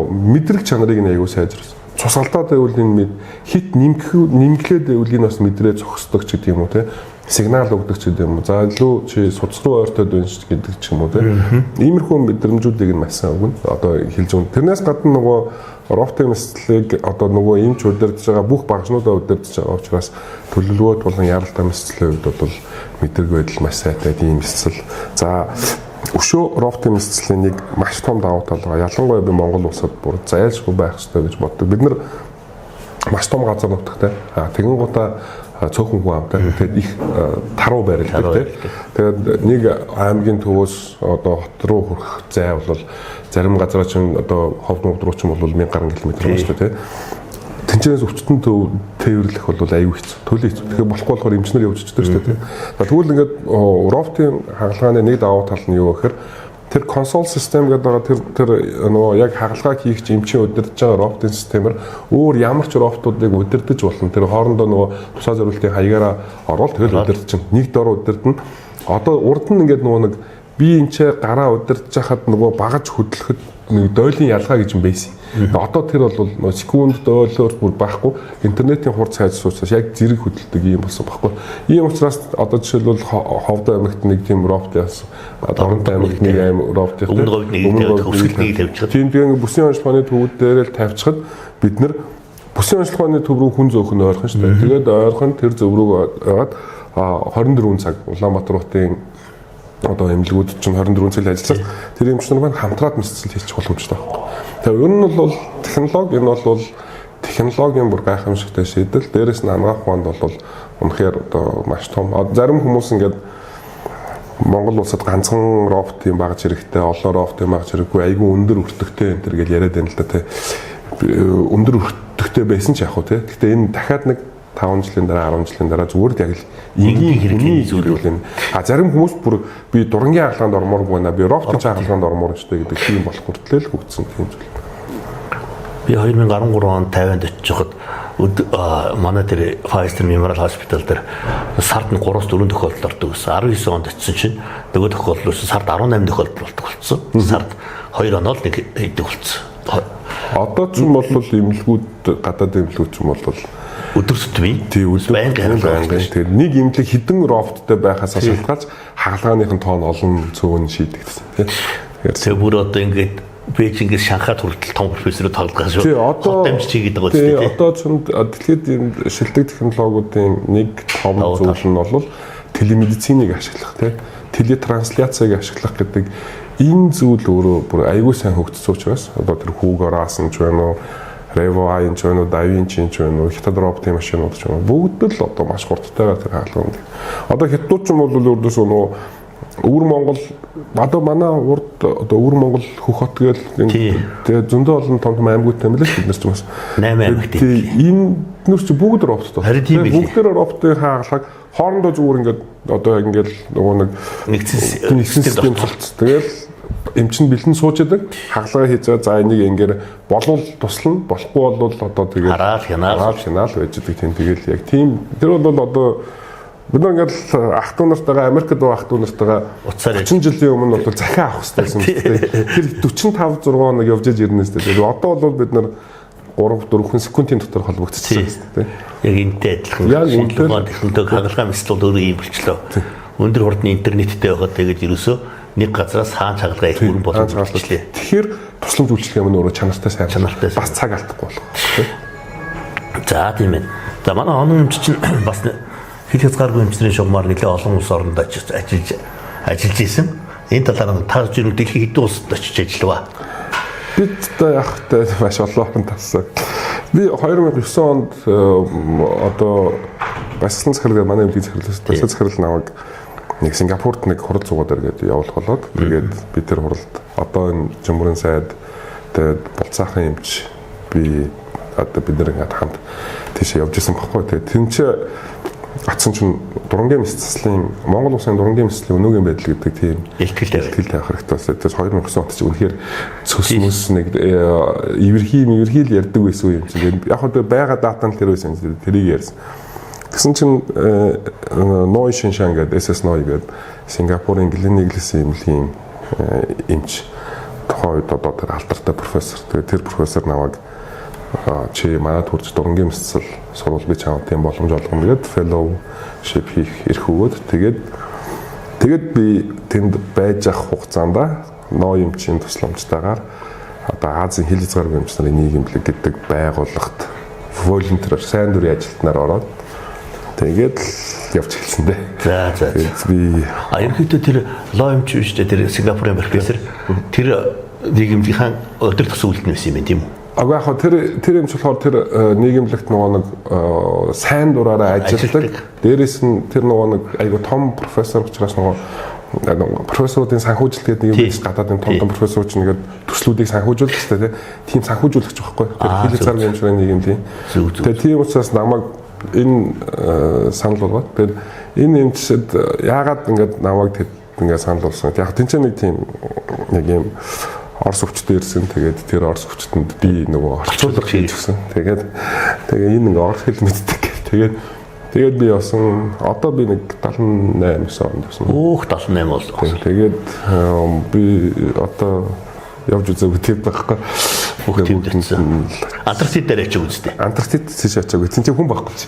B: мэдрэг чанарыг нь аягүй сайжруулсан. Цус алдаад байвал энэ хит нэмглээд байвал энэ бас мэдрээ зогсдог ч гэдэг юм уу те. Сигнал өгдөг ч гэдэг юм уу. За илүү чи судас руу ойртоод байна ч гэдэг ч юм уу те. Иймэрхүү мэдрэмжүүдийг нь маш сайн өгнө. Одоо хэлж өгнө. Тэрнээс гадна нөгөө роботын мэс заслыг одоо нөгөө эмч удирдах байгаа бүх багшнуудаа удирдах байгаа учраас төлөвлөгөөт болон яралтай мэс заслын хувьд бол мэдрэг байдал маш сайтай тийм мэс засал. За өшөө роботын мэс заслын нэг маш том давуу тал байгаа. Ялангуяа би Монгол улсад бүр зайлшгүй байх ёстой гэж боддог. Бид нар маш том газар нутагтай. Тэгэн гутаа цөөхөн хүн амтай. Тэгээд их таруу байрладаг тий. Тэгээд нэг аймгийн төвөөс одоо хот руу хүрэх зай бол зарим газараа чинь одоо ховд мовд руу чинь бол 1000 гаруй километр байна шүү дээ тий. Тэнцэнээс өвчтөн төв тээвэрлэх бол аюу хэцүү. Төлөө хэцүү. Тэгэхээр болохгүй болохоор эмчнэр явж чичдэг шүү дээ тий. За тэгвэл ингээд роботын хагалгааны нэг давуу тал нь юу гэхээр тэр консол систем гэдэг байгаа тэр нөгөө яг хагалгаа хийх эмчийн удирдах байгаа роботын системээр өөр ямар ч роботуудыг удирдах болно. Тэр хоорондоо нөгөө тусаа зориултын хаягаараа орвол тэгэл удирдах чинь нэг дор удирдна. Одоо урд нь ингээд нөгөө нэг би энэ ч гараа удирдах хахад нөгөө багаж хөдлөхөд нэг дойлын ялгаа гэж юм байсан. Одоо тэр бол нөгөө секунд дойлоор бүр байхгүй интернетийн хурд сайжруулсаас яг зэрэг хөдөлдөг юм болсон байхгүй. Ийм учраас одоо жишээлбэл Ховд аймагт нэг тийм робот яасан. Дорнод аймагт нэг аим робот яасан.
A: Өмнө говьд нэг өсгөл нэг тавьчихад.
B: Тийм тэгээ бүсийн онцлогооны төвүүд дээр л тавьчихад бид нар бүсийн онцлогооны төв рүү хүн зөөх нь ойрхон шүү дээ. Тэгээд ойрхон тэр зөв рүү ойгаад 24 цаг Улаанбаатар хотын одоо эмнэлгүүд чинь 24 цаг ажилласан. Тэр эмч нар маань хамтраад мэс засал хийчих боломжтой байхгүй. Тэгээ ер нь бол технологи энэ бол технологийн бүр гайхамшигтай шийдэл. Дээрээс нь анагаах ухаанд бол үнэхээр одоо маш том. Зарим хүмүүс ингээд Монгол улсад ганцхан роботын багж хэрэгтэй, олон роботын багж хэрэггүй, айгүй өндөр өртөгтэй энэ төр гэж яриад байна л да тий. Өндөр өртөгтэй байсан ч яг хөө тий. Гэхдээ энэ дахиад нэг 5 жилийн дараа, 10 жилийн дараа зүгээр л яг л энгийн
A: хэрэглээний
B: зүйл юм. А зарим хүмүүс бүр би дурангийн хагалгаанд ормоор байна, би роботын хагалгаанд ормоор шүү дээ гэдэг тийм болох хүртэл л хөгжсөн тийм зүйл.
A: Би 2013 онд Тайванд очиж байхад манай тэр Pfizer Memorial Hospital дээр сард нь 3-4 тохиолдол ордог гэсэн. 19 онд очисон чинь нөгөө тохиолдол сард 18 тохиолдол болдог болсон. Сард 2 оноо л нэг хийдэг болсон.
B: Одоо ч юм бол эмнэлгүүд, гадаад эмнэлгүүд ч юм бол
A: өдөр тутмын
B: тий, өдөр
A: байнгын хагалгаа.
B: Тэгэхээр нэг эмнэлэг хэдэн роботтой байхаас шалтгаалж хагалгааных нь тоон олон цөөн шийдэгдсэн тий.
A: Тэгэхээр бүр одоо ингээд Бээжингээс Шанхайд хүртэл том профессорууд тоглох шүү.
B: Тий, одоо
A: дамжиж хийгээд байгаа шүү дээ.
B: Одоо ч дэлхийд ийм шилдэг технологиудын нэг том зүйл нь бол телемедицинийг ашиглах тий. Телетрансляцийг ашиглах гэдэг энэ зүйл өөрөө бүр аягүй сайн хөгжсөн учраас одоо тэр хүүгээр аасан ч байна уу, Revo I ч байна уу, Da Vinci ч байна уу, хятад роботын машинууд ч байна уу, бүгд л одоо маш хурдтайгаар тэр хаалганд. Одоо хятадууд ч юм бол өөрөөсөө нөгөө Өвөр Монгол, одоо манай урд одоо Өвөр Монгол хөх хот гээл тэгээ зөндөө олон том том аймагуд юм лээ бид нар ч бас
A: 8 аймагт.
B: Энэ нүр чи бүгд роботтой.
A: Харин тийм ээ.
B: Бүгд роботын хагалгааг хоорондоо зүгээр ингээд одоо ингээд нөгөө нэг
A: нэгдсэн
B: систем болцсон. Тэгэл эмчин бэлэн сууж идэг. Хагалгаа хийж байгаа. За энийг ингээд болвол туслана, болохгүй болвол одоо тэгээд
A: хараал
B: хянаал байж идэг тийм. Тэгэл яг тийм тэр бол одоо бид нар ингээд ах дүү нартайгаа Америкт байгаа ах дүү нартайгаа 30 жилийн өмнө бол захиа авах хэрэгтэй байсан юм байна. Тэр 45 6 хоног явж иж ирнэ сте. Тэгээд одоо бол бид нар 3-4 секундын дотор холбогдчихсон шүү дээ.
A: Яг энэтэй адилхан шинжлэх ухааны технологи, хагалгаа мэсэл бол өөрөө ийм болчлоо. Өндөр хурдны интернеттэй байхад тэгээд ерөөсөө нэг газараас хаан хагалгаа их бүрэн боломж болчихлээ.
B: Тэгэхээр тусламж үйлчлэх юм нь өөрөө чанартай сайн.
A: Чанартай
B: бас цаг алдахгүй болох.
A: За тийм ээ. За манай онон эмч чинь бас хил хязгааргүй эмчнэрийн шугамар нэлээ олон улс оронд очиж ажиллаж исэн. Энэ талаар та зүрх дэлхийн хэдэн улсад очиж ажиллаваа?
B: Бид одоо яг та маш олон оронд тассан. Би 2009 онд одоо баясгалан захирал, манай эмнэлгийн захирлаас баясгалан захирал намайг нэг Сингапурт нэг хурал зугаад эргээд явуулах болоод тэгээд би тэр хуралд одоо энэ жумрын сайд, тэгээд Булцаахан эмч, би одоо бид нар ингээд хамт тийшээ явж исэн баггүй. Тэгээд тэнцээ очсон чинь дурангийн мэс заслын Монгол улсын дурангийн мэс заслын өнөөгийн байдал гэдэг тийм
A: ихтгэл
B: тавих хэрэгтэй байсан. Тэгээд 2009 онд чи үнэхээр цөс мөс нэг ивэрхий мивэрхий л ярьдаг байсан юм чинь. Яг хөө байгаа дата нь тэр байсан. Тэрийг ярьсан. Тэгсэн чинь Ной Шиншан гэдэг SS Ной гэдэг Сингапурын Глен Иглес эмнэлгийн эмч, тухайн үед одоо тэр алдартай профессор. Тэгээд тэр профессор намайг чи манай төрж дурангийн мэс засал сурвал би чамд тийм боломж олгоно гэд fellowship хийх эрх өгөөд тэгээд би тэнд байж ах хугацаанд Ной эмчийн тусламжтайгаар одоо Азийн хил хязгааргүй эмч нарын нийгэмлэг гэдэг байгууллагт волонтероор сайн дурын ажилтнаар ороод тэгээд л явж эхэлсэн дээ.
A: За.
B: Би
A: ерөнхийдөө тэр Ло эмч биш үү, тэр Сингапурын профессор тэр нийгэмлэгийн удирдах сүүлд нь байсан юм байна тийм үү?
B: Агүй яг тэр эмч болохоор тэр нийгэмлэгт нөгөө нэг сайн дураараа ажилладаг. Дээрээс нь тэр нөгөө нэг айгу том профессор учраас нөгөө профессоруудын санхүүжилт гэдэг нэг юм биш, гадаадын том том профессор ч нэгэд төслүүдийг санхүүжүүлдэг шүү дээ. Тийм санхүүжүүлэгч байхгүй. Тэр хил хязгааргүй эмчнэрийн нийгэмлийн. Тэгээ тийм учраас намайг энэ санал болгоод тэгээд энэ эмчсэд яагаад ингээд намайг тэд ингээд санал болгосон. Яг тэнцээ нэг тийм нэг юм Орос өвчтөд ирсэн. Тэгээд тэр Орос өвчтөнд би нөгөө орчуулга хийж өгсөн. Тэгээд энэ ингээ орос хэл мэддэг. Тэгээд би явсан. Одоо би нэг 78 онд явсан.
A: Өөх 78 бол.
B: Тэгээд би одоо явж үзээгүй тийм байхгүй.
A: Бүх тийм дэрсэн. Антарктид дээр очиж үзтээ.
B: Антарктид тийш очиагүй. Тин чи хүн байхгүй чи.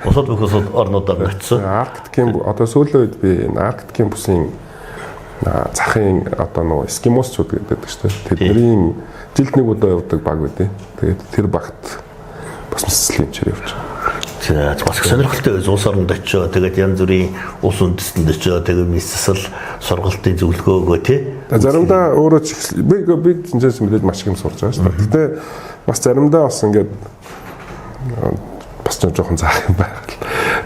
A: Бусад бүх улсууд орнуудаар очсон.
B: Арктикийн одоо сүүлийн үед би энэ Арктикийн бүсийн захын одоо нөгөө эскимосчууд гэдэг шүү дээ. Тэдний жилд нэг удаа явдаг баг байдیں۔ Тэгээд тэр багт бас мэсцлийн эмчээр явж байгаа.
A: За бас их сонирхолтой улс оронд очио. Тэгээд янз бүрийн улс үндэстэнд очио. Тэгээд мэс засал сургалтын зөвлөгөө өгөө тий.
B: Заримдаа өөрөө ч би тэнцээс мэдээж маш их юм сурч байгаа шүү дээ. Гэтэ бас заримдаа бас ингээд бас жоохон заах юм байх.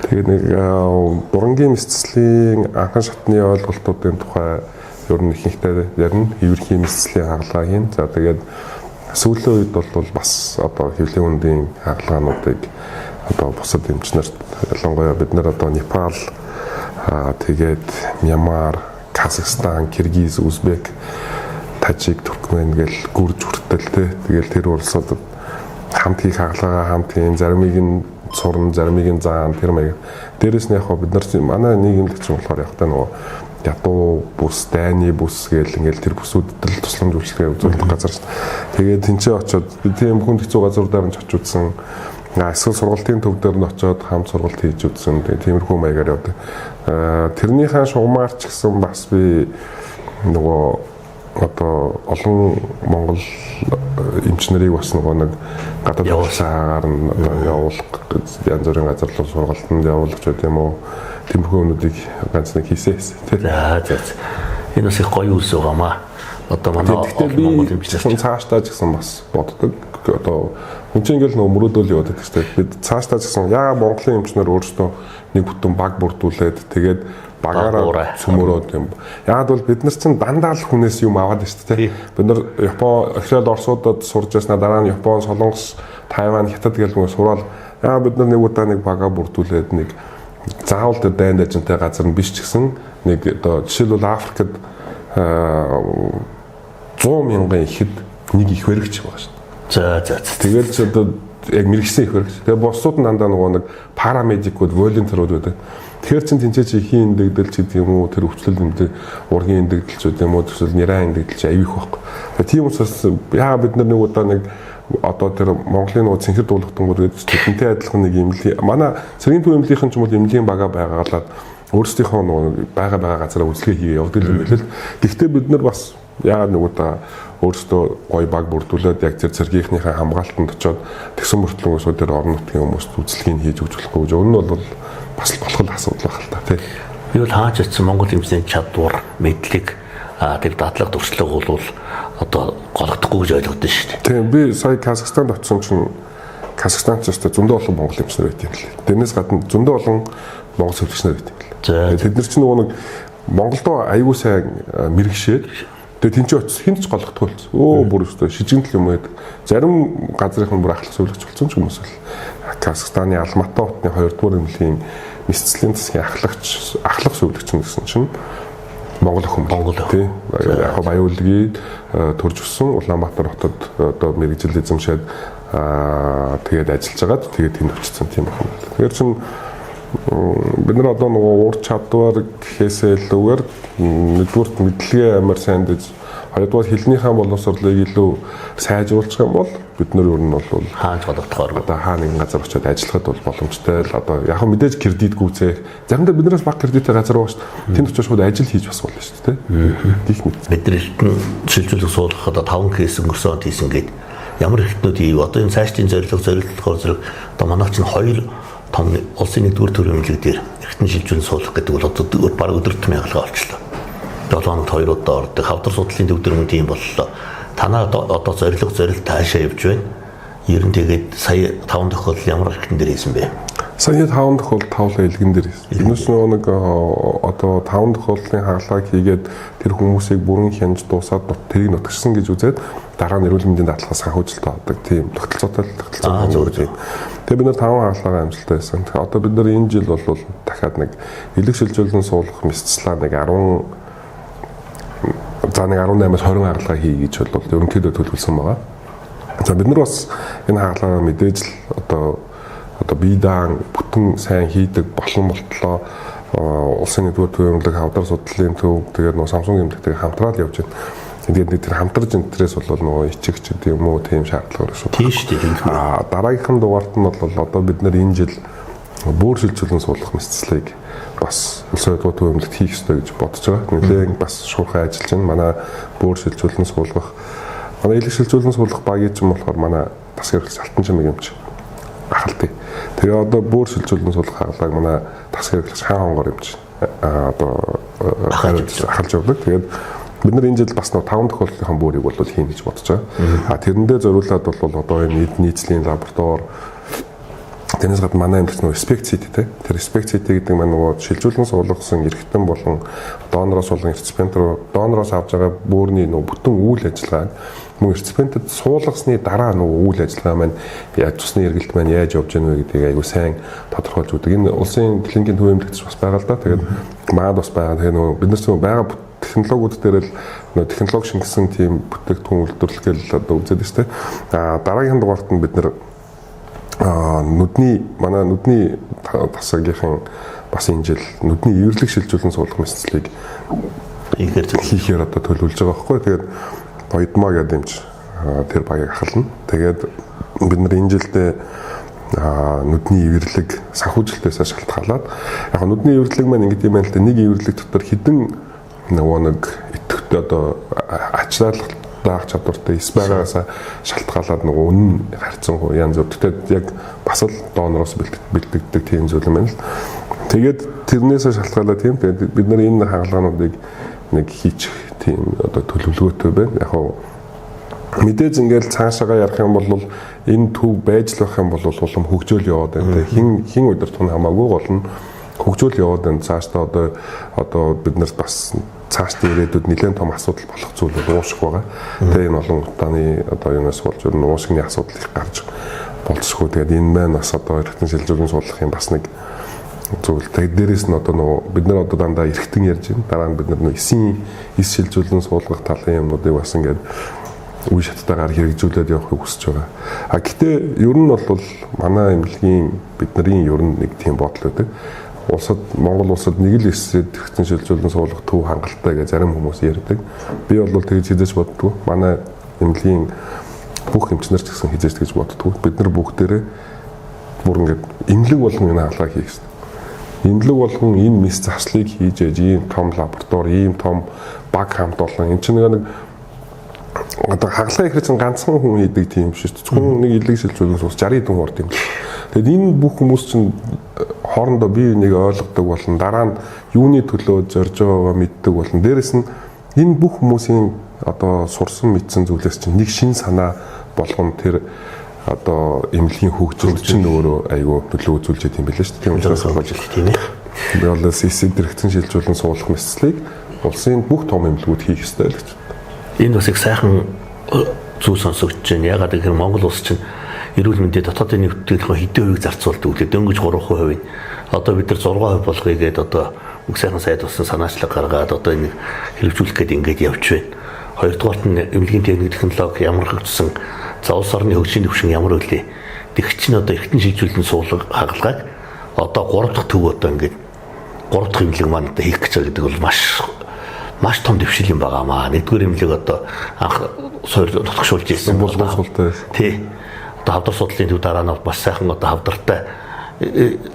B: Тэгээ нэг бурангийн мэсцлийн анхан шатны ойлголтуудын тухай ер нь ихэнхдээ ярина. Хэвэрхийн мэсцлийн хагалгаа хийн. За тэгээд сүүлийн үед бол бас одоо хэвлийн хүндийн хагалгаануудыг одоо бусад эмчнэрт, ялангуяа бид нар одоо Непал, тэгээд Мьянмар, Казахстан, Киргиз, Узбек, Тажик, Туркмен гэл гүрж хүртэл те. Тэгэл тэр улсуудад хамт хийх хагалгаагаа хамт хийн, заримыг нь сурна, заримыг нь заана, тэр маяг. Дээрэс нь яг бид нар манай нийгэмлэгч болохоор яг та нөгөө ядуу бүс, дайны бүс гэл ингээл тэр бүсүүдэд л тусламж үйлчилгээ үзүүлэх газар шүү дээ. Тэгээд тэнцээ очиод би тийм хүнд хэцүү газруудаар нь ч очиж үзсэн. Эсвэл сургалтын төв дээр нь очиод хамт сургалт хийж үзсэн. Тэгээд тиймэрхүү маягаар явдаг. Тэрнийхээ шугамаар ч гэсэн бас би нөгөө одоо олон Монгол эмч нарыг бас нөгөө нэг гадаад улсаагаар нь одоо явуулах, янз бүрийн газар руу сургалтанд явуулах ч гэдэм үү, тиймэрхүү юмнуудыг ганц нэг хийсэн тий.
A: За за. Энэ бас их гоё үйлс байгаамаа. Одоо манай
B: Монгол эмч нар цаашдаа ч гэсэн бас боддог. Одоо хүн чинь ингээл нөгөө мөрөөдөөл яваад байдаг шүү дээ. Бид цаашдаа ч гэсэн яагаад Монголын эмч нар өөрсдөө нэг бүтэн баг бүрдүүлээд тэгээд багаараа цөмөрөөд юм. Яагаад бол бид нар чинь дандаа л хүнээс юм аваад шүү дээ. Бид нар Япон, эхлээд Оросуудад сурж яснаа дараа нь Япон, Солонгос, Тайван, Хятад гэл мөн сураад яагаад бид нар нэг удаа нэг багаа бүрдүүлээд нэг заавал тэр дайн дажинтай газар нь биш ч гэсэн нэг одоо жишээлбэл Африкт 100 мянган ихэд нэг их баригч байгаа шүү дээ.
A: За за.
B: Тэгэл ч одоо яг мэрэгсэн их баригч. Тэгээ бусдууд нь дандаа нөгөө нэг парамедикууд, волонтерууд байдаг. Тэгэхээр чин тэнцээ чи ихийн эндэгдэл ч гэдэг юм уу, тэр өвчлөл нэмдэг ургийн эндэгдэл ч гэдэг юм уу, төсөл нэраа эндэгдэл чи аюу их байхгүй. Тэгээ тийм учраас яа бид нар нэг удаа нэг одоо тэр Монголын нөгөө цэнхэр дуулгатангууд гэдэг тэдэнтэй адилхан нэг эмнэлгийн манай цэргийн төв эмнэлгийнхэн ч юм бол эмнэлгийн бага байгаагалаад өөрсдийнхөө нөгөө байгаа газараа үзлэгээ хийгээ явдаг юм байл л. Гэхдээ бид нар бас яагаад нэг удаа өөрсдөө гоё баг бүрдүүлээд яг тэр цэргийнхнийхээ хамгаалтанд очиод тэгсэн мөртлөө тэр орон нутгийн хүмүүст үзлэгийг хийж өгч болохгүй гэж. Өмнө нь бол бас болох л асуудал байх л та тий.
A: Би бол хаач очсон Монгол эмчний чадвар, мэдлэг, тэр дадлага туршлага бол одоо гологдохгүй гэж ойлгодсон шүү дээ.
B: Тийм, би сая Казахстанд очисон чинь Казахстанд ч өстой зөндөө олон монгол эмч нар байт юм лээ. Тэрнээс гадна зөндөө олон монгол зөвлөгч нар байт юм лээ. Тэд нар чинь нөгөө нэг Монголдо аюу сайн мэрэгшээд тэгээ тэнцээ очсон хинт ч гологдохгүй болсон. Өө бүр өстой шижигнэл юм байдаг. Зарим газрынх нь бүр ахлах зөвлөгч болсон ч хүмүүс л. Казахстаны Алматы хотны 2 дугаар эмнэлгийн мэсцлийн засгийн ахлагч, ахлах зөвлөгч гэсэн чинь Монгол охин
A: Монгол
B: тий. Яг Баян-Улгийн төрж өссөн Улаанбаатар хотод одоо мэрэгжил эзэмшээд тэгээд ажиллаж агаад тэгээд тэнд очсон тийм охин. Тэгэхээр чин бид нар одоо нөгөө ур чадвар гэхээсээ илүүгээр нэгдүгüрт мэдлэгээ амар сайн дэж, хоёрдугаар хэлнийхээ боловсролыг илүү сайжруулах юм бол бид нар ер нь бол
A: хаанч гологдохоор
B: одоо хаа нэгэн газар очиод ажиллахад бол боломжтой л. Одоо яг мэдээж кредит гүйцээх заримдаа биднээс бага кредиттэй газар байгаа шүү дээ. Тэнд очиж шууд ажил хийж бас болно шүү дээ. Гэх мэт.
A: Бид нар эртэн шилжүүлэх суулгах одоо 5 кейс өнгөрсөн онд хийсэн гээд ямар эртнүүд ийв одоо энэ цаашдын зорилго зорилтохоор зэрэг одоо манайх чинь хоёр том улсын нэгдүгээр төрийн эмнэлэг дээр эртэн шилжүүлэн суулгах гэдэг бол одоо бараг өдөр тутмын хагалгаа болчлоо. 7 хоногт 2 удаа ордог. Хавдар судлалын төв дээр мөн тийм боллоо. Танаа одоо зорилго зорилт таашаа явж байна. Ер нь тэгээд сая 5 тохиолдол ямар эртэн дээр хийсэн бэ?
B: Сая 5 тохиолдол тавлаа элгэн дээр хийсэн. Тэрнээс нөгөө нэг одоо 5 тохиолдлын хагалгааг хийгээд тэр хүмүүсийг бүрэн хянаж дуусаад тэрийг нутагшсан гэж үзээд дараа нь эрүүл мэндийн даатгалаас санхүүжилт авдаг тийм тогтолцоотой тогтолцоо. Тэгээ бид нар 5 хагалгаагаа амжилттай байсан. Тэгэхээр одоо бид нар энэ жил бол дахиад нэг элэг шилжүүлэн суулгах мэсцлаа нэг 10 за нэг 18-аас 20 хагалгаа хий гэж бол ерөнхийдөө төлөвлөсөн байгаа. За бид нар бас энэ хагалгаагаа мэдээж л одоо бие даан бүтэн сайн хийдэг болон болтлоо улсын нэгдүгээр төв эмнэлэг, хавдар судлалын төв тэгээд нөгөө Samsung эмнэлэгтэйг хамтраад явж байна. Тэгээд нэг тэр хамтарч энтрээс бол нөгөө ичигч гэдэг юм уу тийм шаардлага шүү.
A: Тийм шүү дээ.
B: Аа дараагийнхан дугаарт нь бол одоо бид нар энэ жил бөөр шилжүүлэн суулгах мэсцлийг бас улсын хоёрдугаар төв эмнэлэгт хийх ёстой гэж бодож байгаа. Нэлээд бас шуурхай ажиллаж байна. Манай бөөр шилжүүлэн суулгах, манай элэг шилжүүлэн суулгах багийн ч юм болохоор манай тасгийн хэрэглэгч Алтан чимэг эмч ахалтай. Тэгээ одоо бөөр шилжүүлэн суулгах хагалгааг манай тасгийн хэрэглэгч хаан хонгор эмч одоо ахалж явдаг. Тэгээд бид нар энэ жил бас нэг 5 тохиолдлынхон бөөрийг бол хийнэ гэж бодож байгаа. А тэрэндээ зориулаад бол одоо энэ эд нийцлийн лаборатори Тэрнээс гадна манай эмнэлэгт нөгөө SPECT CT те. Тэр SPECT CT гэдэг маань нөгөө шилжүүлэн суулгасан эргэтэн болон донороос болон реципиент руу донороос авч байгаа бөөрийн нөгөө бүтэн үйл ажиллагаа мөн реципиентэд суулгасны дараа нөгөө үйл ажиллагаа маань яаж цусны эргэлт маань яаж явж гэнэ вэ гэдгийг айгуу сайн тодорхойлж өгдөг. Энэ улсын клиникийн төв эмнэлэгт бас байгаа л да. Тэгээд маад бас байгаа. Тэгээ нөгөө бид нар ч байгаа технологиуд дээр л нөгөө технологи шингэсэн тийм бүтээгдэхүүн үйлдвэрлэх гээл одоо үзээд байна шүү дээ. А дараагийн дугаарт нь бид нар нүдний манай нүдний тасагийнхын бас энэ жил нүдний эвэрлэг шилжүүлэн суулгах мэсцлийг хийхээр одоо төлөвлөж байгаа байхгүй. Тэгээд Оёдмаа гэдэг юмч тэр багийг ахална. Тэгээд бид нар энэ жилдээ нүдний эвэрлэг санхүүжилтээс шалтгаалаад яг нүдний эвэрлэг маань ингэдэг юм байна л да. Нэг эвэрлэг дотор хэдэн нөгөө нэг идэвхтэй одоо ачаалал даах чадвартай эс байгаагаасаа шалтгаалаад нөгөө үнэн харьцангуй янз бүр. Тэгтээ яг бас л донороос бэлтгэдэг тийм зүйл юм байна л. Тэгээд тэрнээсээ шалтгаалаад тийм тэгээд бид нар энэ хагалгаануудыг нэг хийчих тийм одоо төлөвлөгөөтэй байна. Яг хав мэдээж ингээл цаашаага ярих юм бол энэ төв байж л байх юм бол улам хөгжөөл яваад байна. Хин хин удирдах нь хамаагүй гол нь хөгжөөл яваад байна. Цаашдаа одоо бид нарт бас цаашдаа ирээдүйд нэлээд том асуудал болох зүйл бол уушиг байгаа. Тэгээ энэ олон утааны одоо юунаас болж ер нь уушигны асуудал их гарч болцсохгүй. Тэгээд энэ маань бас одоо эргэтэн шилжүүлэн суулгах юм бас нэг зүйл. Тэгээд дээрэс нь одоо нөгөө бид нар одоо дандаа эргэтэн ярьж байна. Дараа нь бид нар нөгөө эсийн эс шилжүүлэн суулгах талын юмнуудыг бас ингээд үе шаттайгаар хэрэгжүүлээд явахыг хүсэж байгаа. А гэтээ ер нь бол манай эмнэлгийн бидний ер нь нэг тийм бодол байдаг. Улсад Монгол улсад нэг л эсэд хэрэгцэн шилжүүлэн суулгах төв хангалттай гэж зарим хүмүүс ярьдаг. Би бол тэгж хизээч боддгоо. Манай эмнэлгийн бүх эмчнэр ч гэсэн хизээч тэгж боддгоо. Бид нар бүгдээрээ бүр ингээд эмнэлэг болгон энэ хаалгаа хийх хэрэгтэй. Эмнэлэг болгон энэ мис заслыг хийж ээж ийм том лаборатори, ийм том баг хамт олон. Энд чинь нэг одоо хагалгаа ихэр чинь ганцхан хүн хийдэг тийм биш шүү дээ. Зөвхөн нэг илэг шилжүүлэн суус 60 хэдэн хурд юм. Тэгэд энэ бүх хүмүүс чинь хоорондоо бие биенийг ойлгодог болон дараа нь юуны төлөө зорж байгаагаа мэддэг болон дээрэс нь энэ бүх хүмүүсийн одоо сурсан мэдсэн зүйлээс чинь нэг шин санаа болгон тэр одоо эмнэлгийн хөгжил чинь өөрөө айгүй нөлөө үзүүлж идэм билээ шүү дээ. Тийм учраас
A: болж тийм ээ.
B: Би бол эсэд хэрэгцэн шилжүүлэн суулгах мэсцлийг улсын бүх том эмнэлгүүд хийх ёстой л гэж.
A: Энэ бас их сайхан зүйл сонсогдож байна. Ягаад гэхээр Монгол улс чинь эрүүл мэндийн дотоодын нэвтрүүлгийн хэдэн хувийг зарцуулдаг үлээ. Дөнгөж 3%. Одоо бид нар 6% болгоё гэдээ одоо үг сайхан сайд болсон санаачлаг гаргаад одоо энийг хэрэгжүүлэх гээд ингээд явж байна. Хоёрдугаарт нь эмнэлгийн техник технологи ямар хөгжсөн, за улс орны хөгжлийн түвшин ямар үлээ. Тэгч чинь одоо эргэтэн шилжүүлэн суулгах хагалгааг одоо 3 дахь төв одоо ингээд 3 дахь эмнэлэг маань одоо хийх гэж байгаа гэдэг бол маш том дэвшил юм байгаа маа. Нэгдүгээр эмнэлэг одоо анх суур нутагшуулж ирсэн
B: булгуусуултай.
A: Тий. Одоо хавдар судлалын төв дараа нь бас сайхан одоо хавдартай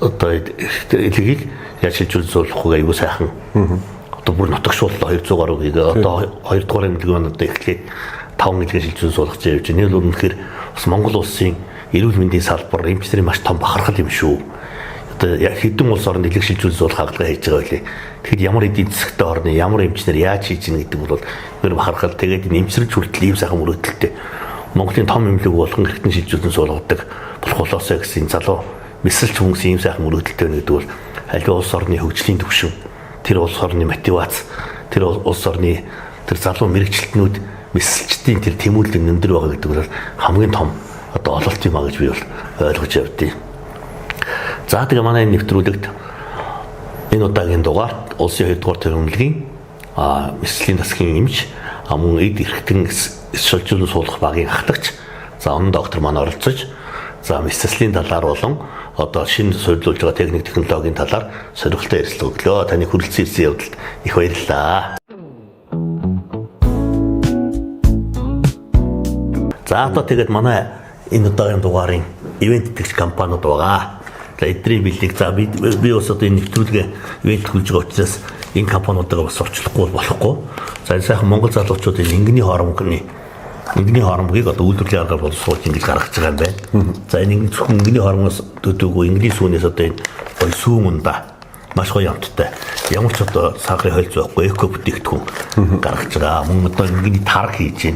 A: одоо элегийг яаж шилжүүлэн суулгах вэ айгүй сайхан. Одоо бүр нутагшууллаа 200 гаруй гээ. Одоо хоёрдугаар эмнэлэг маань одоо эхлээд 5 эмнэлгээ шилжүүлэн суулгах гэж явж байна. Энэ бол үнэхээр бас Монгол улсын эрүүл мэндийн салбар эмчнэрийн маш том бахархал юм шүү. Одоо хэдэн улс оронд элэг шилжүүлэн суулгах хагалгаа хийж байгаа байлээ. Тэгэхэд ямар эдийн засгтай орны ямар эмчнэр яаж хийж ийн гэдэг бол нэр бахархал. Тэгээд энэ эмчнэрч хүртэл ийм сайхан мөрөөдөлтэй. Монголын том эмнэлэг болгон эргэтэн шилжүүлэн суулгадаг болох болоосаа гэсэн залуу мэсэлч хүмүүсийн ийм сайхан мөрөөдөлтэй байна гэдэг бол аливаа улс орны хөгжлийн түвшин, тэр улс орны мотивац, тэр улс орны тэр залуу мэрэгчлэтнүүд мэсэлчдийн тэр тэмүүлэл өндөр байгаа гэдэг бол хамгийн том одоо ололт юм а гэж би бол ойлгож явдیں۔ За тэгээ манай энэ нэвтрүүлэгт энэ удаагийн дугаарт улсын 2 дугаар төрөмлөгийн мэслийн засгийн эмч мөн эд эрхтэн шилжүүлэн суулгах багийн ахлагч за онон доктор маань оролцож за мэслийн талаар болон одоо шинэ суйрлуулж байгаа техник технологийн талаар сонирхолтой ярилцлага өглөө. Таны хүрэлцэн ирсэн явдалд их баярлалаа. За одоо тэгээд манай энэ удаагийн дугаарын ивент итгэгч компаниуд байгаа. За эдний бэлэг за би бас одоо энэ нэвтрүүлгээ ивент төлж байгаа учраас энэ компаниудаа бас орчлохгүй болохгүй. За энэ сайхан Монгол залуучуудын ингэний хоромгийг одоо үйлдвэрлэлийн аргаар боловсруулж ингэж гаргаж байгаа юм байна. За энэ зөвхөн ингэний хоромоос төдөөгүй ингэний сүүнээс одоо энэ гоё сүүн ундаа маш гоё амттай. Ямар ч одоо сахарын хольц байхгүй эко бүтээгдэхүүн гаргаж байгаа. Мөн одоо ингэний тараг хийж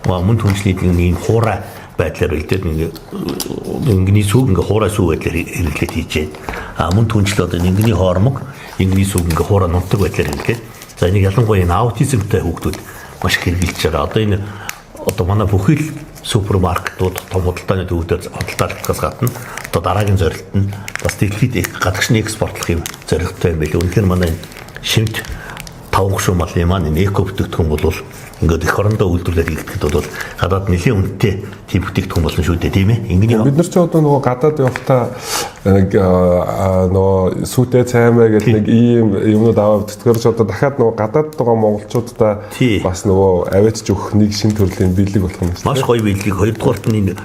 A: байна. Мөн түншлний ийм хуурай байдлаар бэлдээд ингэний сүг ингээ хуурай сүү байдлаар хэрэглээд хийж байна. А мөн түнчлээ одоо ингэний хоормог, ингэний сүг ингээ хуурай нунтаг байдлаар хэрэглээд. За энийг ялангуяа энэ аутизмтай хүүхдүүд маш их хэрэглэж байгаа. Одоо энэ одоо манай бүхэл супермаркетууд том худалдааны төвүүдээр худалдаалагдахаас гадна одоо дараагийн зорилт нь бас дэлхийд гадагшны экспортлох юм зорилготой юм билээ. Үнэхээр манай шимт таван гушуун малын маань энэ эко бүтээгдэхүүн бол ингээд эх орондоо үйлдвэрлээд хийгдэхэд бол гадаад нэлээд үнэтэй тийм бүтээгдэхүүн болно шүү дээ, тийм ээ. Ингэний
B: бид нар ч одоо нөгөө гадаад явахдаа нэг нөгөө сүйтэй цаймаа гэх нэг ийм юмнууд аваад тэгэхээр ч одоо дахиад нөгөө гадаад байгаа монголчуудаа бас нөгөө аваач өгөх нэг шин төрлийн бэлэг болох юм
A: шүү. Маш гоё бэлэг. Хоёрдугаарт нь энэ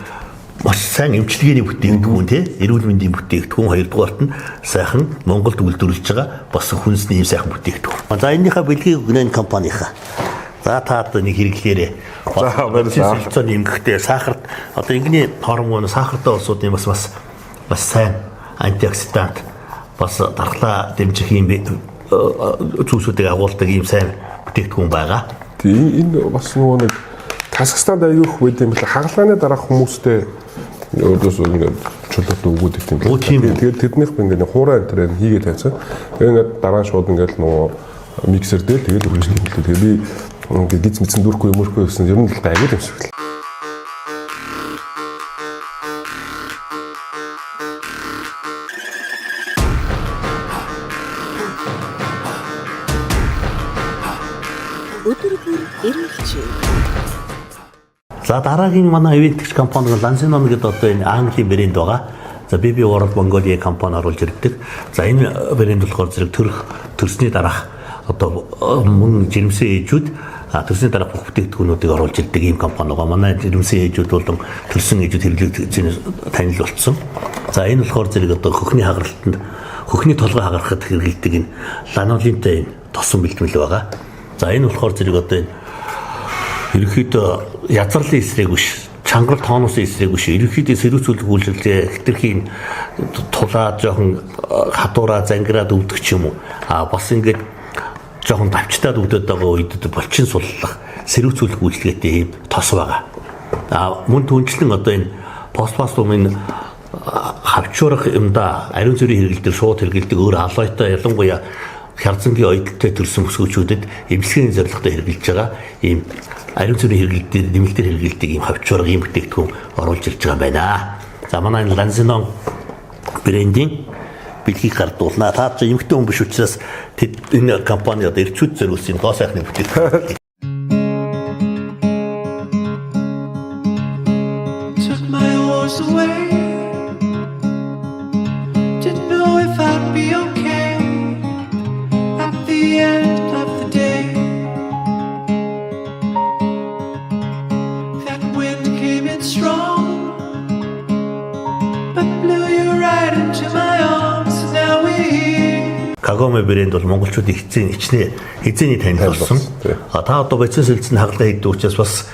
A: маш сайн эмчилгээний бүтээгдэхүүн тий, эрүүл мэндийн бүтээгдэхүүн, хоёрдугаарт нь сайхан Монголд үйлдвэрлэж байгаа бас хүнсний ийм сайхан бүтээгдэхүүн. За энэнийхээ бэлгийг өгнө энэ компанийнхаа. За та одоо нэг хэрэглээрээ.
B: За баярлалаа.
A: Солилцооны эмгэгтэй сахарт одоо ингэний хормон сахартай улсуудын бас бас бас сайн антиоксидант бас дархлаа дэмжих ийм зүйлсүүдийг агуулдаг ийм сайн бүтээгдэхүүн байгаа.
B: Тийм энэ бас нөгөө нэг Казахстанд аягүй их байд юм бэл хагалгааны дараах хүмүүстэй өөрөөс ингээд чөлөөт өгөөд их юм
A: бэл.
B: Тэгээд тэднийх ингээд хуурай энэ төр хийгээд тавьсан. Тэгээд ингээд дараа нь шууд ингээд нөгөө миксер дээр тэгээд өгч юм лээ. Тэгээд би ингээд гиз мэдсэн дүрхгүй юмөрхгүй гэсэн ер нь л гайгүй юм шиг л.
E: Өдөр бүр эргэлж.
A: За дараагийн манай ивэнтгч компани Lanzinon гэдэг одоо энэ Английн брэнд байгаа. За BB World Mongolia компани оруулж ирдэг. За энэ брэнд болохоор зэрэг төрөх төрсний дараах одоо мөн жирэмсэн ээжүүд төрсний дараах бүх бүтээгдэхүүнүүдийг оруулж ирдэг ийм компани байгаа. Манай жирэмсэн ээжүүд болон төрсөн ээжүүд хэрэглэгдэж танил болцсон. За энэ болохоор зэрэг одоо хөхний хагаралтанд хөхний толгой хагарахад хэрэглэдэг энэ ланолинтай энэ тосон бэлтгэл байгаа. За энэ болохоор зэрэг одоо энэ ерөнхийдөө язарлын эсрэг биш, чангарал тоонусын эсрэг биш, ерөнхийдөө сэрүүцүүлэх үйлчлэлээ хэтэрхийн тулаа жоохон хадуураа зангираад өвдөх ч юм уу. А бас ингээд жоохон давчтаад өвдөд байгаа үед булчин суллах сэрүүцүүлэх үйлчлэгээтэй ийм тос байгаа. А мөн түнчлэн одоо энэ постпастум энэ хавчуурах юмда ариун зүрийн хэрэгэл дээр шууд хэрэгэлдэг өөр алойтой ялангуяа хярзангийн оюуттай төрсэн өсгөөчүүдэд эмчилгээний зорилготой хэрэглэж байгаа ийм ариун зүрийн хэрэгэл дээр нэмэлтээр хэрэглэдэг ийм хавчуурга ийм бүтээгдэхүүн оруулж ирж байгаа юм байна. За манай энэ Lanzinon брендийн бэлгийг гардуулнаа. Та ч эмэгтэй хүн биш учраас тэд энэ компани одоо эрчүүд зориулсан гоо сайхны бүтээгдэхүүн.
F: Took my horse away. Didn't know if I'd be okay at the end of the day. That wind came in strong, but blew you right into my arms. Now we're here.
A: Kagome брэнд бол монголчуудын хизээний танил болсон. А та одоо бодис солилцооны хагалгаа хийдэг учраас бас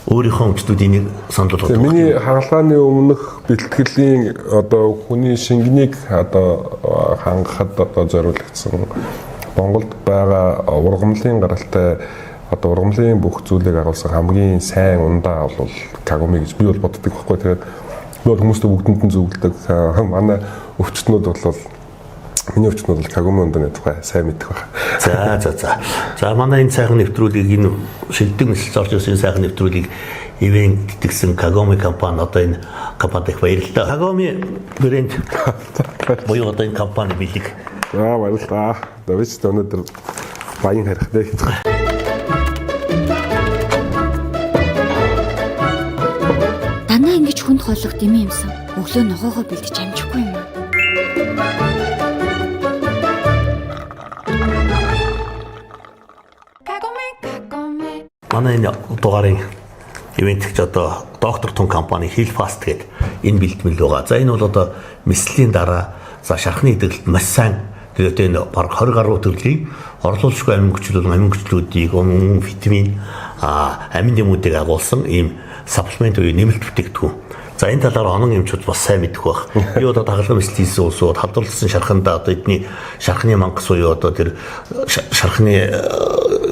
A: өөрийнхөө өмчтүүд энийг санал болгодог.
B: Миний хагалгааны өмнөх бэлтгэлийн одоо хүний шингэнийг одоо хангахад одоо зориулагдсан Монголд байгаа ургамлын гаралтай одоо ургамлын бүх зүйлийг агуулсан хамгийн сайн ундаа бол Kagome гэж би бол боддог байхгүй. Тэгээд би бол хүмүүстээ бүгдэнд нь зөвлөдөг. Манай өвчтнүүд бол миний өвчтнүүд бол Kagome ундааны тухай сайн мэдэх байх.
A: За за за. За манай энэ сайхан нэвтрүүлгийг энэ шилдэг нислэл орж ирсэн сайхан нэвтрүүлгийг ивэн гэтгсэн Kagome компани одоо энэ компанид их баярлалаа. Kagome брэнд буюу одоо энэ компани бэлэг.
B: За баярлалаа. Давид ч өнөөдөр баян харих дээ гэж.
C: Дандаа ингэж хүнд хооллох дэмий юмсан. Өглөө ногоогоо бэлдэж амжихгүй юм аа.
A: Манай энэ дугаарын ивэнтгч одоо доктор Тун компани Heal Fast гэдэг энэ бэлтгэл байгаа. За энэ бол одоо мэслийн дараа за шархны идэгдэлд маш сайн тэгээд энэ бараг 20 гаруй төрлийн орлуулшгүй амин хүчлүүд, амин хүчлүүдийг витамин, амин дэмүүдийг агуулсан ийм саплемент буюу нэмэлт бүтээгдэхүүн. За энэ талаар онон эмчүүд бас сайн мэдэх байх. Би одоо хагалгаа мэсэл хийсэн улсууд халдварласан шархандаа одоо эдний шархны мангас буюу одоо тэр шархны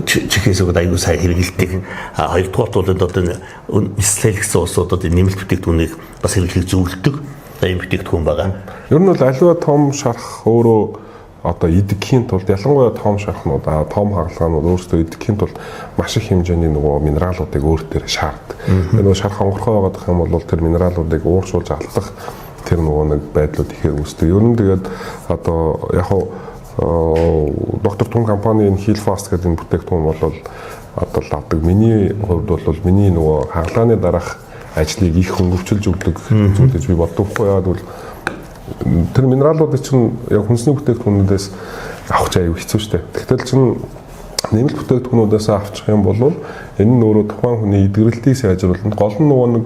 A: чихээс өгöd аягүй сайн хэрэгэлдэг. А хоёрдугаарт бол одоо мэсэл хийсэн улсууд одоо нэмэлт бүтээгдэхүүнийг бас хэрэглэхийг зөвлөдөг. За ийм бүтээгдэхүүн байгаа.
B: Ер нь бол аливаа том шарх өөрөө одоо идэхийн тулд ялангуяа том шархнууд, том хагалгаанууд өөрсдөө идэхийн тулд маш их хэмжээний нөгөө минералуудыг өөр дээр шаарддаг. Тэр нөгөө шарх онгорхой байгаад юм бол тэр минералуудыг ууршуулж алдах тэр нөгөө нэг байдлууд ихээр үүсдэг. Ер нь тэгээд одоо яг хуу доктор Тун компани энэ Heal Fast гэдэг энэ бүтээгдэхүүн бол одоо авдаг. Миний хувьд бол миний нөгөө хагалгааны дараах ажлыг их хөнгөвчилж өгдөг зүйл гэж би боддог хгүй. Яагаад гэвэл тэр минералуудыг чинь яг хүнсний бүтээгдэхүүнүүдээс авах чинь аюу хэцүү шүү дээ. Тэгтэл чинь нэмэлт бүтээгдэхүүнүүдээс авчих юм бол энэ нь өөрөө тухайн хүний эдгэрэлтийг сайжруулна. Гол нь нөгөө нэг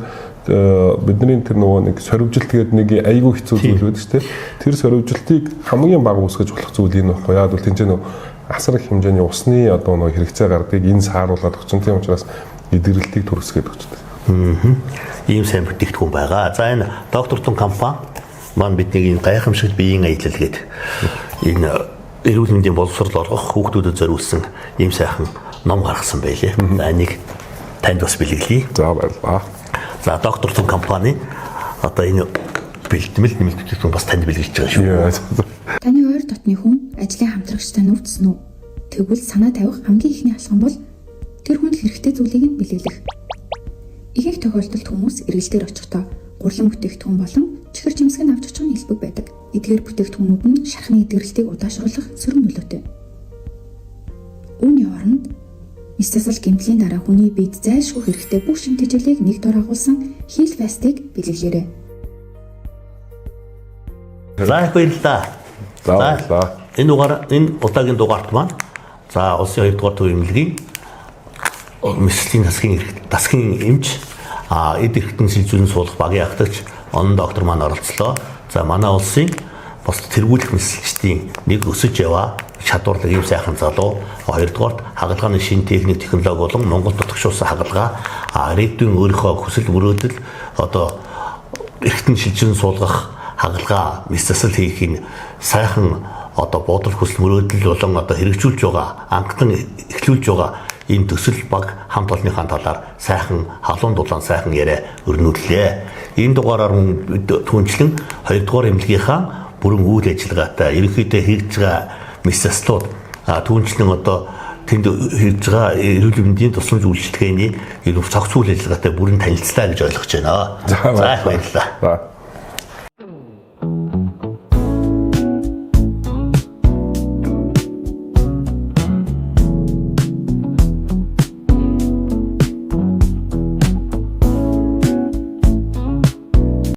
B: бидний тэр нөгөө нэг сорвижилт гэдэг нэг айгүй хэцүү зүйл байдаг шүү дээ. Тэр сорвижилтыг хамгийн бага үүсгэж болох зүйл энэ байхгүй. Яагаад гэвэл тэнцээ нөгөө асар их хэмжээний усны одоо нөгөө хэрэгцээ гардыг энэ сааруулад өгчин. Тийм учраас эдгэрэлтийг төрөсгöd өгчдөг.
A: Ийм сайн бүтээгдэхүүн байгаа. За энэ доктор Тун компани маань бидний энэ гайхамшигт биеийн аялал гээд энэ эрүүл мэндийн боловсрол олгох хүүхдүүдэд зориулсан ийм сайхан ном гаргасан байлээ. За энийг танд бас бэлэглэе.
B: За баярлалаа.
A: За доктор Тун компани одоо энэ бэлтгэл нэмэлт бүтээгдэхүүн бас танд бэлгэлж байгаа шүү.
D: Таны ойр дотны хүн ажлын хамтрагчтай нүвдсэн үү? Тэгвэл санаа тавих хамгийн эхний алхам бол тэр хүнд хэрэгтэй зүйлийг нь бэлэглэх. Ихэнх тохиолдолд хүмүүс эргэлтээр очихдоо гурлан бүтээгдэхүүн болон чихэр жимсэг нь авч очих нь элбэг байдаг. Эдгээр бүтээгдэхүүнүүд нь шархны эдгэрэлтийг удаашруулах сөрөг нөлөөтэй. Үүний оронд мэс засал гэмтлийн дараа хүний биед зайлшгүй хэрэгтэй бүх шим тэжээлийг нэг дор агуулсан Heal Fast-ыг бэлэглээрэй.
A: За их баярлалаа.
B: За баярлалаа.
A: Энэ дугаар энэ удаагийн дугаарт маань за улсын 2 дугаар төв эмнэлгийн мэслийн дасгийн эмч эд эрхтэн сэлзүүрэн суулгах багийн ахлагч онон доктор маань оролцлоо. За манай улсын бус тэргүүлэх мэсэлчдийн нэг өсөж яваа чадварлаг ийм сайхан залуу. Хоёрдугаарт хагалгааны шинэ техник технологи болон Монгол дутагшуулсан хагалгаа ирээдүйн өөрийнхөө хүсэл мөрөөдөл одоо эрхтэн шилжин суулгах хагалгаа мэс засал хийх энэ сайхан одоо бодол хүсэл мөрөөдөл болон одоо хэрэгжүүлж байгаа анхдан эхлүүлж байгаа ийм төсөл баг хамт олонныхаа талаар сайхан халуун дулаан сайхан яриа өрнүүллээ. Энэ дугаараар мөн түнчлэн 2 дугаар эмнэлгийнхаа бүрэн үйл ажиллагаатай ерөнхийдөө хийж байгаа мэс заслууд түнчлэн одоо тэнд хийж байгаа эрүүл мэндийн тусламж үйлчилгээний цогц үйл ажиллагаатай бүрэн танилцлаа гэж ойлгож байна. За баярлалаа.